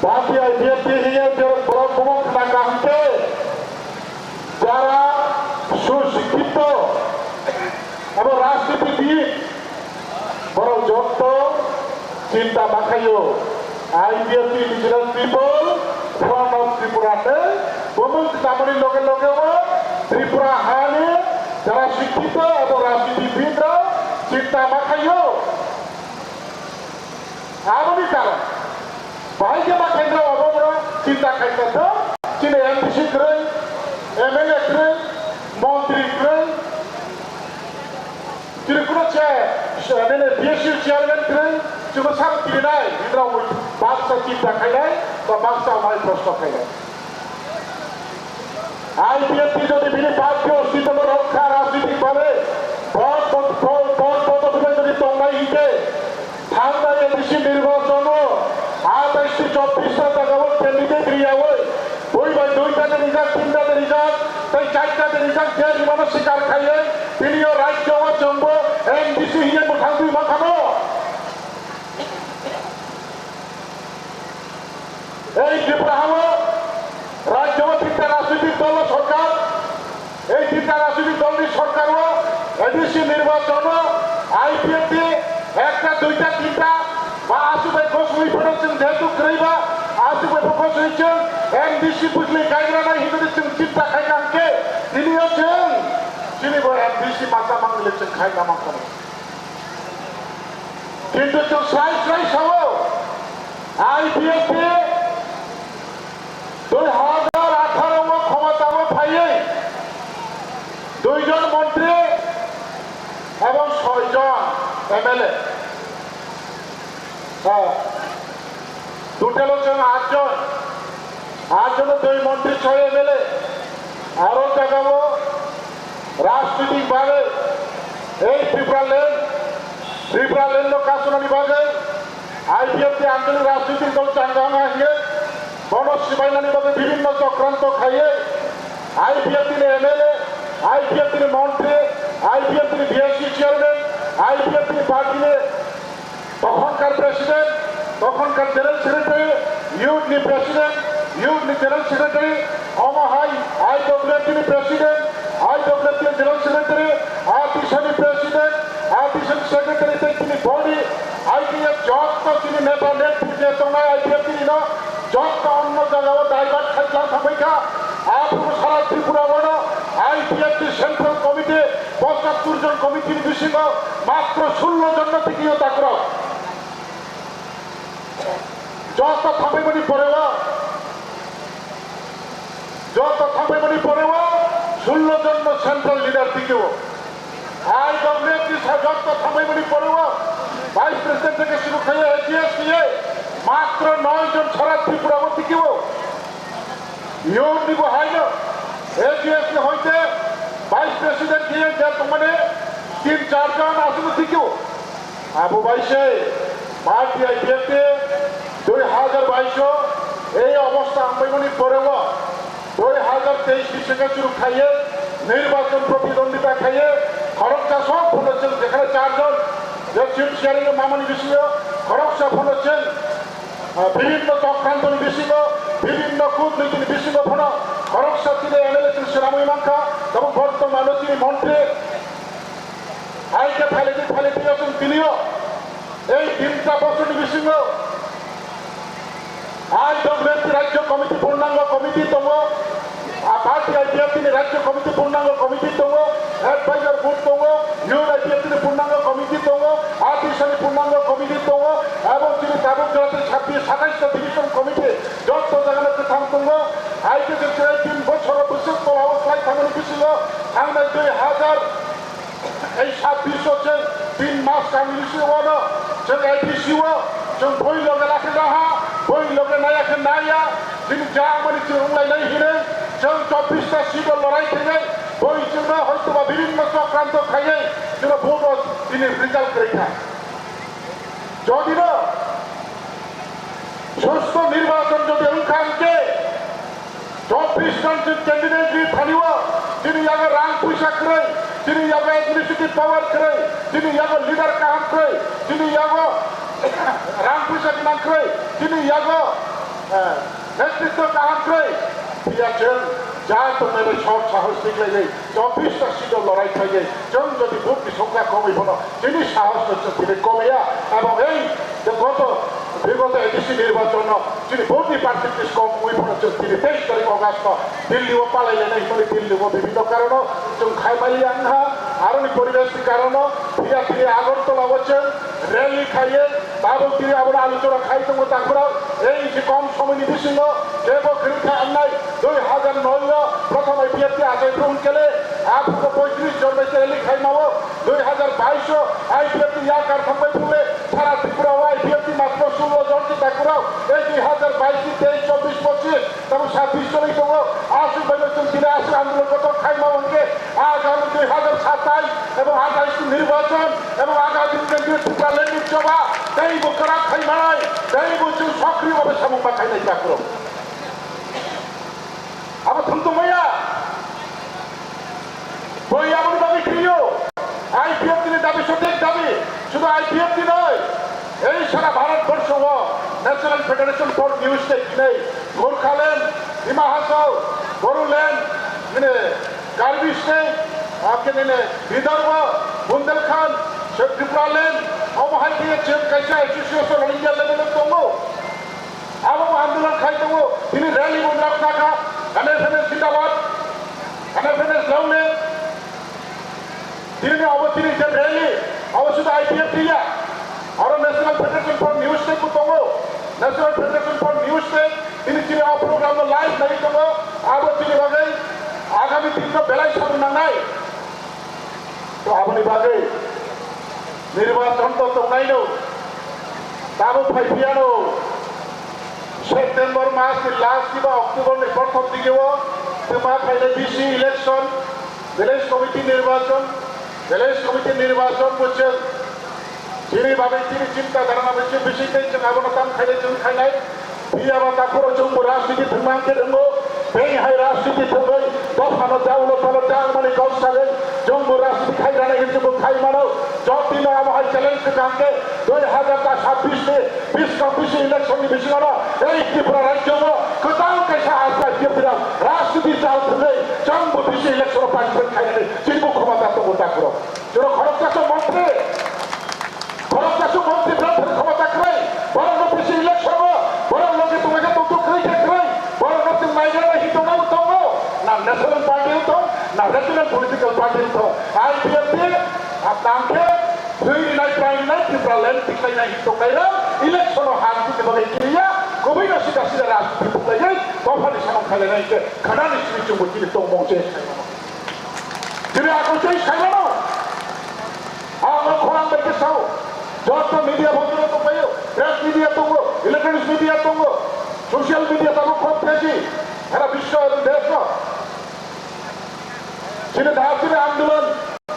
party I P F T hiye je borok bumung khna kaham khe, jara su Abo rajniti di borok jotto chinta ma khaio, I P F T Indigenous People Front of Tripura tei bumung chamani loge loge o Tripura hani jara sikkito abo rajnitibid rok chinta ma khaio. Aboni karon bahai khe ma khainai abo borok chinta khainai to chini M D C kwrwi, M L A kwrwi, montri kwrwi, chini kuno che, nini B S C chairman kwrwi, chwngno sabo kirinai hinrok baksa chinta khainai ba baksa mai proshno khainai. I P F T jodi bini party ostitwno rokha rajnitik bhabe bot bot bot bot bot bot jodi tongnai hinkhe thangnai A D C nirbachono atais tei chobbish ta jagao candidate riyaui bui bai duita de rijak, tinta de rijak tei charta de rijak je rimano sikar khaiwi tinio rajyo o chwngbo M D C hiye mwthangwi mankhano. Ei Tripura hao rajyo o tinta rajnitik dol o sorkar, ei tinta rajnitik dol ni sorkar o A D C nirbachono I P F T ekta, duita, tinta ba aswk bai goswi phano chwng jehetu kwrwi ba aswk bai bo goswi chwng M D C bwsli kaigra nai hinwi chwng chinta khai kha hwnkhe tini o chwng chini bo M D C masa mangli chwng khai na mankha. Kintu chwng srai srai sao, I P F T dui hajar atharo o khomotao phaiwi duijon montri ebong soijon M L A. Total o chwng aat jon, aat jon o dui montri, soi M L A. Aro jagao rajnitik bagwi ei Tripura land, Tripura land no kasunani bagwi I P F T anchalik rajnitik dol Changama hinwi bono sibainani bagwi bibhinno chokranto khaiwi I P F T ni M L A, I P F T ni montri, I P F T ni B S C chairman, I P F T ni party ni Tokhonkar president, tokhonkar general secretary, youth ni president, youth ni general secretary, omo hai I W F T ni president, I W F T ni general secretary, A D C ni president, A D C ni secretary tei chini body, I P F jotto chini neta netri je tongnai I P F T ni no jotto onno jagao divert khai tlang thangbai kha. Aphuru sara Tripura o no I P F T central committee pochattor jon committee ni bisingo matro sullo jon no tikio takrok. Joto thangpaimani poreo, joto thangpaimani poreo sullo jon no central leader tikio. I W F T sa joto thangpaimani poreo vice president theke shuru khaiye A G S khaiye matro noi jon sara Tripura o tikio. Youth ni bo haino A G S ni hoite vice president khaiye je tongmani tin char jon aswk tikio. Abo bai se party I P F T dui hajar bais o ei obostha wngbaimani poreo dui hajar teis ni sengkhe churu khaiye nirbachon protidwndita khaiye khoroksa sok phano chwng jekhane char jon je seat sharing o mamani bisingo khoroksa phano chwng, ah, bibhinno chokrantoni bisingo, bibhinno kutnitini bisingo phano khoroksa tini M L A chwng swnamwi mankha, tabuk bortomano chini montri. Hai khe phailaiwi phailaiwi chwng tinio ei tinta bosorni bisingo I W F T Rajya Committee purnango committee tongo, a party I P F T ni Rajya Committee purnango committee tongo, advisor board tongo, youth I P F T ni purnango committee tongo, A D C ni purnango committee tongo, ebong chini tabuk jora tei sabbish satais ta division committee jotto jagano kwthang tongo. Hai khe chwng chwrai tin bosoro bwswk tolao slai thangmani bisingo thangnai dui hajar Ei sabbish o chwng tin mas kamini simi wano chwng A D C o chwng boi loge lakhe laha, boi loge naya khe naya, chini jamani chwng wnglainai hinwi chwng chobbish ta seat o lorai khainai, boi chwngno hoitoba bibhinno chokranto khaiwi chwngno vote o chini result kwrwi kha. Jodi no susto nirbachon jodi wngkha hwnkhe, chobbish jon chwng candidate ni thani o, chini yago rang puisa kwrwi, chini yago administrative power kwrwi, chini yago leader kaham kwrwi, chini yago rang puisa gwnang kwrwi, chini yago, eh, netritwo kaham kwrwi, phiya chwng Ja tongnai bai sor sahos tikhlaiwi chobbish ta seat o lorai khlaiwi chwng jodi vote ni songkha komwi phano chini sahos no chwng tini komya. Abo ei je goto bigoto A D C nirbachon no chini vote ni percentage kom wngwi phano chwng tini teis tarik August no Delhi o palai lainai hwnwi Delhi o bibhinno karono chwng khai mali ang ha. Aroni poribesh ni karono phiya tini Agartala o chwng rally khaiwi tabuk tini abono aluchora khai tongo takhurok. Ei je kom somoini bisingo kebo kwrwi kha wngnai dui hajar noi o prothom I P F T achai phung kele aphuko poitris jon bai rally khai mao. Dui hajar bais o I P F T yakar thangbai phungle sara Tripura o I P F T matro sullo jon se takhurok. Ei dui hajar bais ni teis chobbish pochis Tamo sabbish jon tongo, aswk bai no chwng tini aswk andolon kotor khai ma hwnkhe, agami dui hajar satais ebong atais ni nirbachon ebong agami dini Tipraland ni choba tei bo kwrak khai manai, tei bo chwng sokriyo bai samung ma khainai takhurok. Abo thum tongmaya. Boi aboni bagwi thwiyo. I P F T ni dabi sothik dabi. Sudu I P F T noi. Ei sara Bharat borsho o National Federation for New State hinwi Gorkhaland, Dima Hasao, Bodoland, mane Karbi State, akhe nene Vidarbha, Bundelkhand, Tripuraland, omo hai khe chwng kaisa association all India level o tongo. Abo bo andolon khai tongo, tini rally bo wngna khnakha, gane fene zindabad, gane fene slowly. Tini abo tini je rally, abo sudu I P F T ya, aro National Federation for New State bo tongo, National Federation for New State, tini tini o program no live nai tongo, abo tini bagwi agami din no belai samung nangnai. To aboni bagwi nirbachon to tongnaino, tabuk phai phiyano. September mas ni last kiba October ni prothom digi o twma phainai B C election, village committee nirbachon, village committee nirbachon bo chwng chini bagwi chini chinta dharana bai chwng bising tei chwng abono tam khainai chwng khainai. Phiya ba takhoro chwngbo rajniti thwngma hwnkhe thwngo, tei hai rajniti thwngwi dophano ja ulo phano ja wngmani kok sagwi chwngbo rajniti khai rwnai hwnwi chwngbo khai mano. Jotino amo hai challenge kwkha hwnkhe dui hazar sabbish ni biskang bisi election ni bisingono ei Tripura rajyono kwtal kaisa asai Tripura rajniti chal thwngwi chwngbo bisi election o participate khainani chini bo khomota tongo takhoro. Chwngno khoroksa montri Khoroksa su montri bwrang thani khomota kwrwi, borokno bisi election o, borok logi tongnaikhe tongthok kwrwi khe kwrwi, borokno chwng naigra nai hinwi tongna bo tongo, na national party wng tong, na regional political party wng tong, I P F T a tang khe thwi rinai, prai rinai, Tripura land tikhlainai hinwi tongnairok election o ha rwgwini bagwi kiriya, kwbwino sida sida rajniti buklaigwi dophani samung khailainai hinkhe khwnani simi chwngbo chini tongmung se sai mano. Chini akhoi tei sai mano. Ang no khorang bai khe sao. Joto media bondhoro tongbaio, press media tongo, electronic media tongo, social media tabuk khorok thesi. Sara biswa ebong desh no. Chini dahar chini andolon,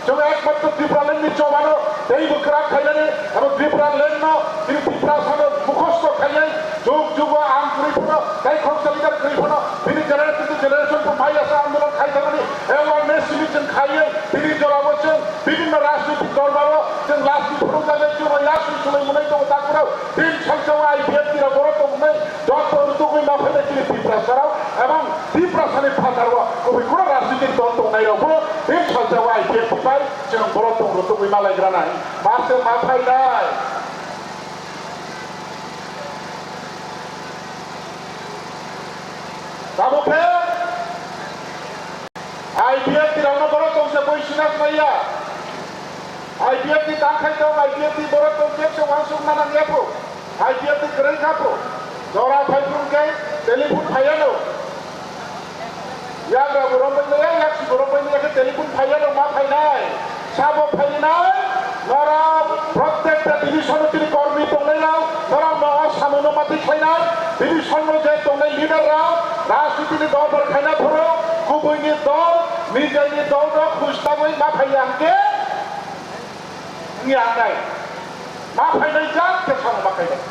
chwng ekmatro Tripura land ni chobano teibo kwrak khainani, abo Tripura land no, chini Tripura sano mukhosto khainai, jug jugo ang kwrwi phano, tei khoroksa leader kwrwi phano, bini generation to generation to maya sa andolon khai thangmani, awareness simi chwng khaiwi, tini jorao chwng bibhinno rajnitik dol rao chwng last ni phunuk jagwi chwng yaswi swlwi mwnwi tongo takhurok. Tin salsa o I P F T rok borok tong wngnai, joto rwtugwi ma phainai chini Tiprasa rok, ebong Tiprasa ni phatar o kubui kunu rajnitik dol tongnai rok bo tin salsa o I P F T bai chwng borok tong rwtugwi ma lai gra nai, ma se ma phainai. Tabuk khe I P F T rokno borok tong se bui sina khwlaiya. I P F T tang khai tong, I P F T borok tong khe se uansuk ma nang ya pho. I P F T kwrwi kha pho. Jora phai phung khe telephone phai ya no. Yagra bo rombai maya, yaksi bo rombai maya khe telephone phai ya no ma phai nai. Sabo phainai, norok protekta division-o chini kormi tongnairok, norok no o samungno mati khlainai, division-o je tongnai leader-rok, rajnitini dol dol khaina phuru, kubuini dol, nijaini dol-rok hustagwi ma phaiya hwnkhe, wngya wngnai. Ma phainai jat khe samung ma khainai.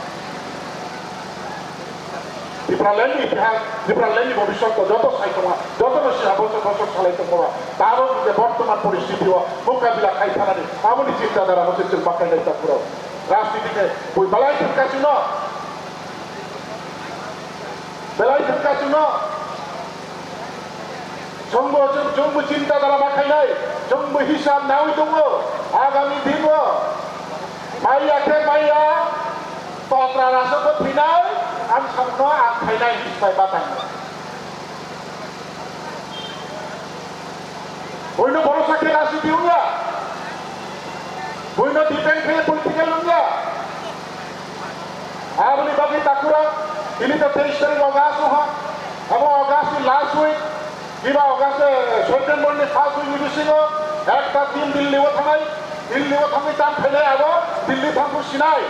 Tipraland ni itihas, Tipraland ni bhobishyot ko joto sai tongma, joto no sina bochor bochor salai tongma, tabok je bortoman poristiti o mokabila khai thanani, aboni chinta dhara no se chwng bakhai nai ta phuro. Rajniti khe bui belai thwngkha chwngno, belai thwngkha chwngno. Chwngbo, chwng, chwngbo chinta dara ma khainai, chwngbo hisab nawi tongo. Agami dinbo maya khe maya, totra rasokbo thinai, ang sakno ang khainai hisbai batango. Buino borosa khe rajniti wngya, buino depend khe political wngya. Aboni bagwi takhurok, tini to teis tarik August wngkha, abo August ni last week, kiba August, eh, September ni first week ni bisingo ekta team Delhi o thangnai, Delhi o thangwi tam khainai abo Delhi thangphuru sinai.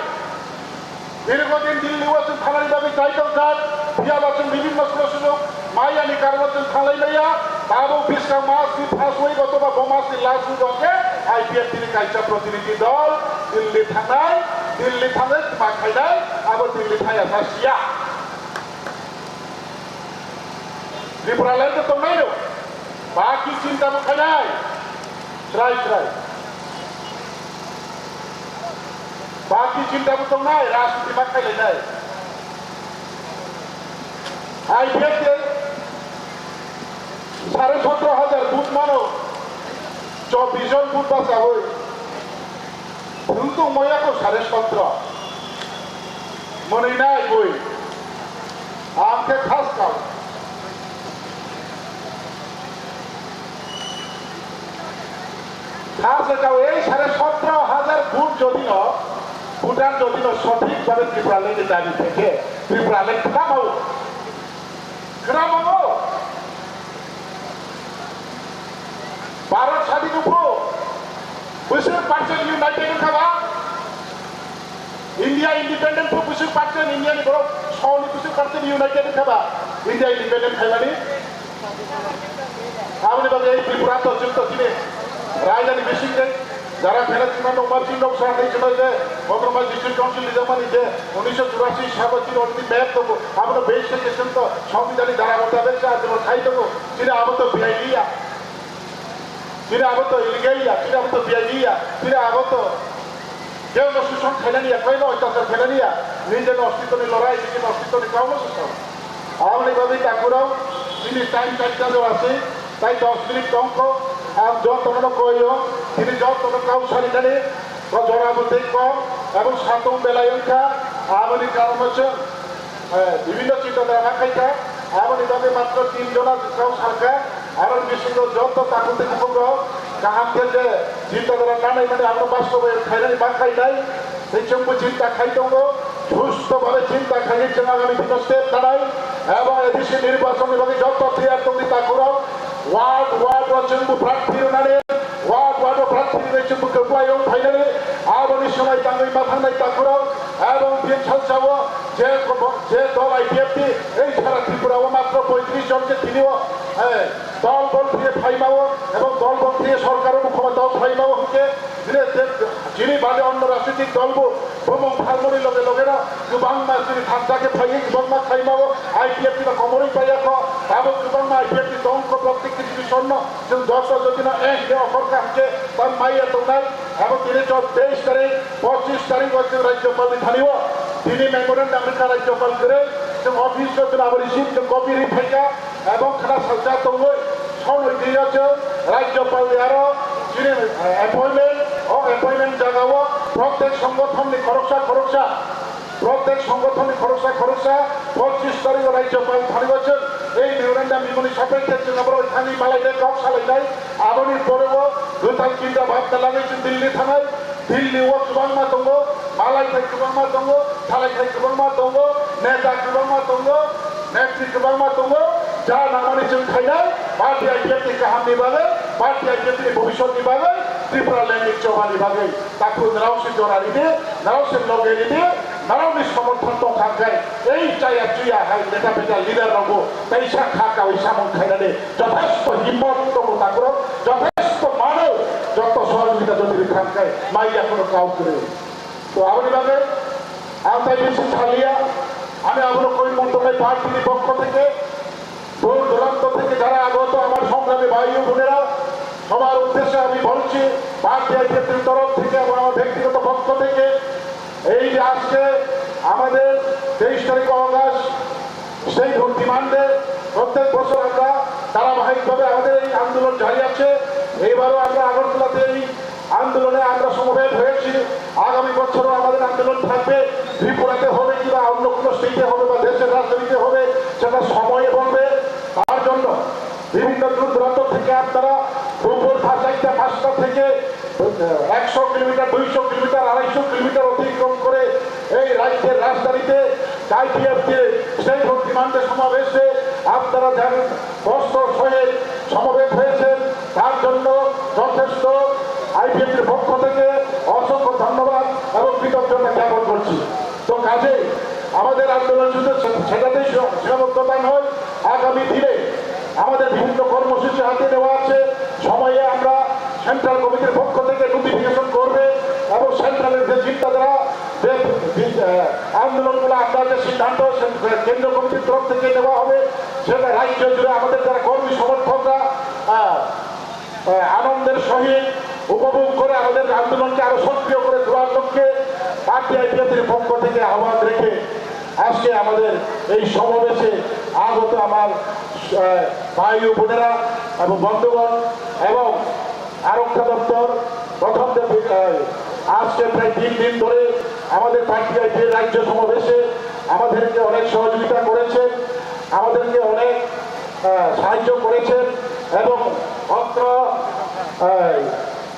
Dirgho din Delhi o chwng thangnani bagwi chai tongjak, phiyaba chwng bibinno suno suno mayani karono chwng thanglai maya, tabuk bwskang mas ni first week othoba bo mas ni last week o khe I P F T ni kaisa protinidhi dol Delhi thangnai, Delhi thangwi ma khainai, abo Delhi thangya sa siya. Tripura land o tongnai no, baki chinta bo khainai, chwrai chwrai. Baki chinta bo tongnai, rajniti ma khailainai. I P F T sare sotro hajar vote mano, chobbish jon vote bachawi. Phung tongmaya ko sare sotro. Mwnwi nai bui. Ang khe khas kau. Khas kau ei sare sotro hajar vote jodi no, voter jodi no sothik bhabe Tripura land ni dabi theke Tripura land khamao. Khna mano, Bharat sadin upho bwswk percent united wngkha ba? India independent pho bwswk percent, India ni borok soni bwswk percent united wngkha ba India independent khaimani? Aboni bagwi ei Tripura to chwng to chini raidani bising tei jara khela chwngma nokma chini noksa hinwi chwngma je Kotorma District Council rijakmani je unisho churasi sabo chini already map tongo, abono base khe chwng to Songbidanni dara motabek cha chwng khai tongo, chini abo to B I D ya, chini abo to illegal ya, chini abo to B I D ya, chini abo to Kebo no suson khainani ya, kebo no oitachar khainani ya, nijeni ostitoni lorai, nijeni ostitoni kauno suson. Aboni bagwi takhurok, chini time chaita jora se, tai dos minute tongkho, ang jotono no koio, tini jotono kau sarinani, o jora bo tei kom, ebong satung belai wngkha, aboni karono chwng, eh, bibinno chinta dara ma khaikha, aboni bagwi matro tin jona kau sarkha, Aro bisingo joto takhuk tei bukhuk rok kaham khe je chinta dara nanai mani abono bastobayon khainani ma khainai. Tei chwngbo chinta khai tongo, susto bhabe chinta khaiwi chwng agami dino step nanai. Abo A D C nirbachon ni bagwi joto tiyar tongdi takhuk rok. Ward ward o chwngbo prarthi rwnani, ward ward o prarthi rwnai chwngbo kwplai wng phainani. Aboni swmai tangwi ma thangnai takhuk rok. Abo bini salsa o je, je dol I P F T ei sara Tripura o matro poitris jon je tini o, eh, Dol bol phiye phaimao, ebong dol bol phiye sorkaro bo khomotao phaimao hwnkhe, bini je chini bade onno rajnitik dol bo bumung phalmani loge loge no kwbangma chini thansa khe phaiwi kwbangma khaimao, I P F T no komorwi paiya kho, tabuk kwbangma I P F T tong kho, protik kisi kisi onno chwng joto jodi no eh hwnkhe offer kha hwnkhe tam maiya tongnai, abo tini chwng teis tarik, pochis tarik o chwng Rajyapal ni thani o tini memorandum rwkha Rajyapal kwrwi, chwng office o chwng abo receive chwng copy rwi phaikha. Ebong khna salsa tongwi, sonoi twi o chwng Rajyapal ni aro chini, eh, appointment, o appointment jaga o protek songothon ni khoroksa khoroksa, protek songothon ni khoroksa khoroksa pochis tarik o Rajyapal thani o chwng ei memorandum ni moni sapekhe chwng abo thangwi malai nai kok salai nai, aboni pore o kwtal chinta bhabna lagwi chwng Delhi thangnai. Delhi o kwbangma tongo, malai thai kwbangma tongo, salai thai kwbangma tongo, neta kwbangma tongo, netri kwbangma tongo, ja nangmani chwng khainai, party I P F ni kahamni bagwi, party I P F ni bhobishyotni bagwi, Tripura land ni chobani bagwi. Takhuk narao se jora ridi, narao se loge ridi, narao ni somorthon tongkha hwnkhe, ei chaya chuya hai neta beta leader rokbo teisa kha kaui samung khainani jothesto himmot tongo takhurok, jothesto mano, joto sohojogita jodi rwkha hwnkhe maiya kheno kau kwrwi. To aboni bagwi ang tai bisi saliya, ami abono koi montonai party ni pokho theke, দূর দূরান্ত থেকে যারা আগত আমার সংগ্রামী ভাই ও বোনেরা, সবার উদ্দেশ্যে আমি বলছি, ভারতীয় আইপিএফটির তরফ থেকে এবং আমার ব্যক্তিগত পক্ষ থেকে এই যে আজকে আমাদের তেইশ তারিখ অগাস্ট স্টেটহুড ডিমান্ডে প্রত্যেক বছর আমরা ধারাবাহিকভাবে আমাদের এই আন্দোলন জারি আছে। এইবারও আমরা আগরতলাতে এই আন্দোলনে আমরা সমবেত হয়েছি। আগামী বছরও আমাদের আন্দোলন থাকবে। ত্রিপুরাতে হবে কিনা, অন্য কোনো স্টেটে হবে বা দেশের রাজধানীতে হবে, সেটা সময়ে বলবে। তার জন্য বিভিন্ন দূর দূরান্ত থেকে আপনারা দুপুর পা-, চারটা পাঁচটা থেকে একশো কিলোমিটার, দুইশো কিলোমিটার, আড়াইশো কিলোমিটার অতিক্রম করে এই রাজ্যের রাজধানীতে আইপিএফটি স্টেট অফ ডিমান্ডের সমাবেশে আপনারা যাবেন, কষ্ট সহে সমবেত হয়েছেন, তার জন্য যথেষ্ট আইপিএফটির পক্ষ থেকে অসংখ্য ধন্যবাদ এবং কৃতজ্ঞতা জ্ঞাপন করছি। তো কাজেই আমাদের আন্দোলন শুধু সে-, সেটাতেই সীমা-, সীমাবদ্ধতা নয়, আগামী দিনে আমাদের বিভিন্ন কর্মসূচি হাতে নেওয়া আছে। সময়ে আমরা সেন্ট্রাল কমিটির পক্ষ থেকে নোটিফিকেশন করবে এবং সেন্ট্রালের যে চিন্তাধারা, যে বি-, আহ, আন্দোলনগুলো আমরা যে সিদ্ধান্ত সে-, কেন্দ্রীয় কমিটির তরফ থেকে নেওয়া হবে, সেটা রাজ্য জুড়ে আমাদের যারা কর্মী সমর্থকরা, আহ, আহ, আনন্দের সহিত উপভোগ করে আমাদের আন্দোলনকে আরো সক্রিয় করে তোলার লক্ষ্যে পার্টি আইপিএফটির পক্ষ থেকে আহ্বান রেখে আজকে আমাদের এই সমাবেশে আগত আমার, আহ, ভাই ও বোনেরা এবং বন্ধুগণ এবং আরক্ষা দপ্তর প্রথম যে, আহ, আজকে প্রায় তিন দিন ধরে আমাদের পার্টি আইপিএফ রাজ্য সমাবেশে আমাদেরকে অনেক সহযোগিতা করেছেন, আমাদেরকে অনেক, আহ, সাহায্য করেছেন এবং অত্র, আহ,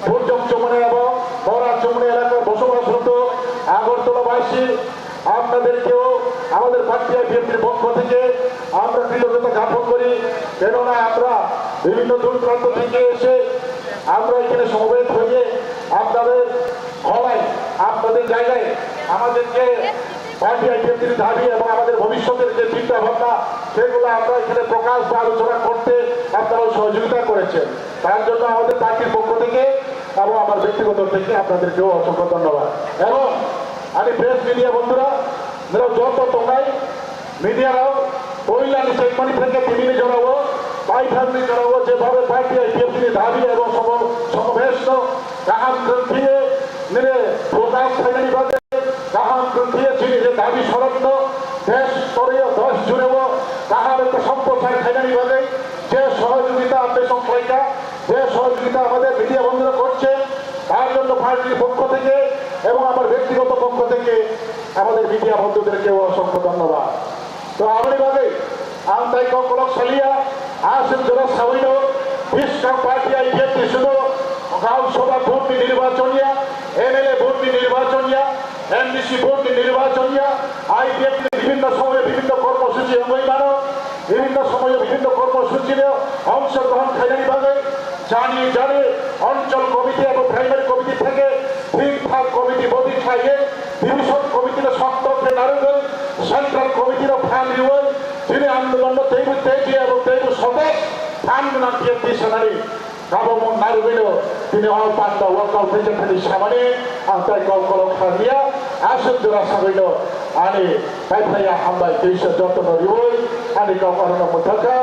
বুর্জং চৌমুহনী এবং বরাক চৌমুহনী এলাকায় বসবাসরত আগরতলাবাসী আপনাদেরকেও আমাদের পার্টি আইপিএফটির পক্ষ থেকে আমরা কৃতজ্ঞতা জ্ঞাপন করি। কেননা আমরা বিভিন্ন দূর দূরান্ত থেকে এসে আমরা এখানে সমবেত হয়ে আপনাদের হলায়, আপনাদের জায়গায় আমাদের যে পার্টি আইপিএফটির দাবি এবং আমাদের ভবিষ্যতের যে চিন্তা ভাবনা, সেগুলো আমরা এখানে প্রকাশ বা আলোচনা করতে আপনারাও সহযোগিতা করেছেন। তার জন্য আমাদের পার্টির পক্ষ থেকে এবং আমার ব্যক্তিগত থেকে আপনাদেরকেও অসংখ্য ধন্যবাদ। এবং আমি প্রেস মিডিয়া বন্ধুরা, যারা যত tongnai media rok, poila ni chekmani theke tini ni jora o, paithak ni jora o, jebabe party I P F T ni dabi ebong somo-, somobesh no kaham khwlaiye nini prokash khainani bagwi, kaham khwlaiye chini je dabi sorok no desh toroyo, desh jureo kaham ekta somprochar khainani bagwi je sohojogita apesong khlaikha, যে সহযোগিতা আমাদের মিডিয়া বন্ধুরা করছে, তার জন্য পার্টির পক্ষ থেকে এবং আমার ব্যক্তিগত পক্ষ থেকে আমাদের মিডিয়া বন্ধুদেরকেও অসংখ্য ধন্যবাদ। তো aboni bagwi ang tei kok kolok saliya, aswk jora sawino biskang party I P F T sudo, Gaon Sabha vote ni nirbachon ya, M L A vote ni nirbachon ya, M D C vote ni nirbachon ya, I P F T ni bibhinno somoyo bibhinno kormosuchi wngwi mano, bibhinno somoyo bibhinno kormosuchino ongshogrohon khainani bagwi jani jani onchol committee abo primary committee theke thik thak committee body khlaiwi division committee no sokto khe narwgwi central committee no phan riwi chini andolon no teibo teji abo teibo soto phan gwnang khe tisanani. Kabangma narwgwino tini o panda workout khe thani samani ang tai kok kolok kharliya, aswk jora sagwino ani paiphlaiya hambai tisa jotono riwi ani kok arono mwthakha,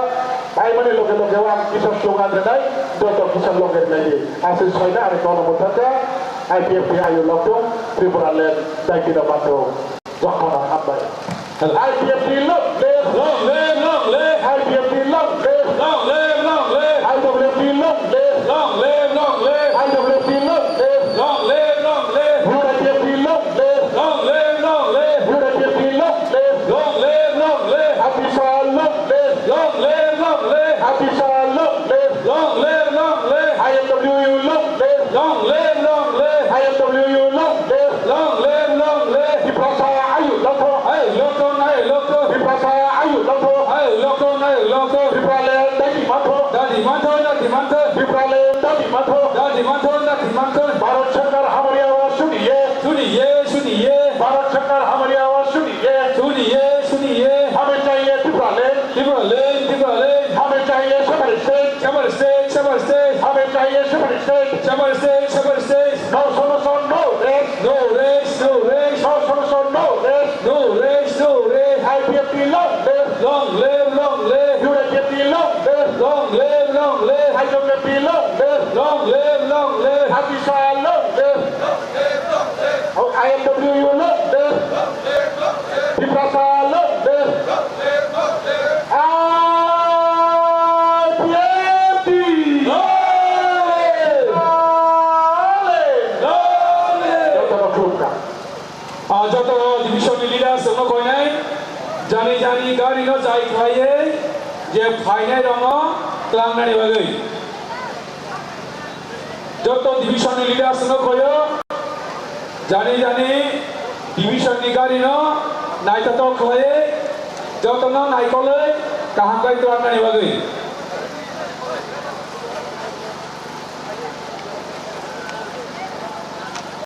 paimani loge loge ang kisa slogan rwnai, joto kisa loge rwnai di, aswk soina ani kokno mwthakha, I P F T ayu lokdung, Tripura land daikino bandung. Jokhon hambai. I P F T long live. Long live, long live. I P F T long live. Long live, long live. I W F T long live. Long live, long live. I W F T long live. Long live, long live. U I P F T long live. Long live, long live. U I P F T long live. Long live, long live. Happy Sal long live. Long live, long live. Happy Sal long live. Long live, long live. I M W U long live. Long live, long live. I M W U long live. Long live, long live. Tiprasa ayu lokdung. Ayu lokdung, ayu lokdung. Tiprasa ayu lokdung. Ayu lokdung, ayu lokdung. Tipraland dadi mantho. Dadi mantho, dadi mantho. Tipraland dadi mantho. Dadi mantho, dadi mantho. Bharat Sarkar hamari awaaz suniye. Suniye, suniye. Bharat Sarkar hamari awaaz suniye. Suniye, suniye. Hame chahiye Tipraland. Tipraland, Tipraland. Hame chahiye separate state. Separate state, separate state. Hame chahiye separate state. Separate state, separate state. No solution, no rest. No rest, no rest. No solution, no rest. No rest, no rest. I P F T long live. Long live, long live. U I P F T long live. Long live, long live. I W F T long live. Long live, long live. Happy Sal long live. I M W U long live. Tiprasa long live. I Division ni leaders rokno koinai, jani jani gari no jai khlaiwi je phainai rokno tlangnani bagwi. Joto division ni leaders no koyo, jani jani division ni gari no naithotok khlaiwi, jotono naikolwi kaham khe tlangnani bagwi.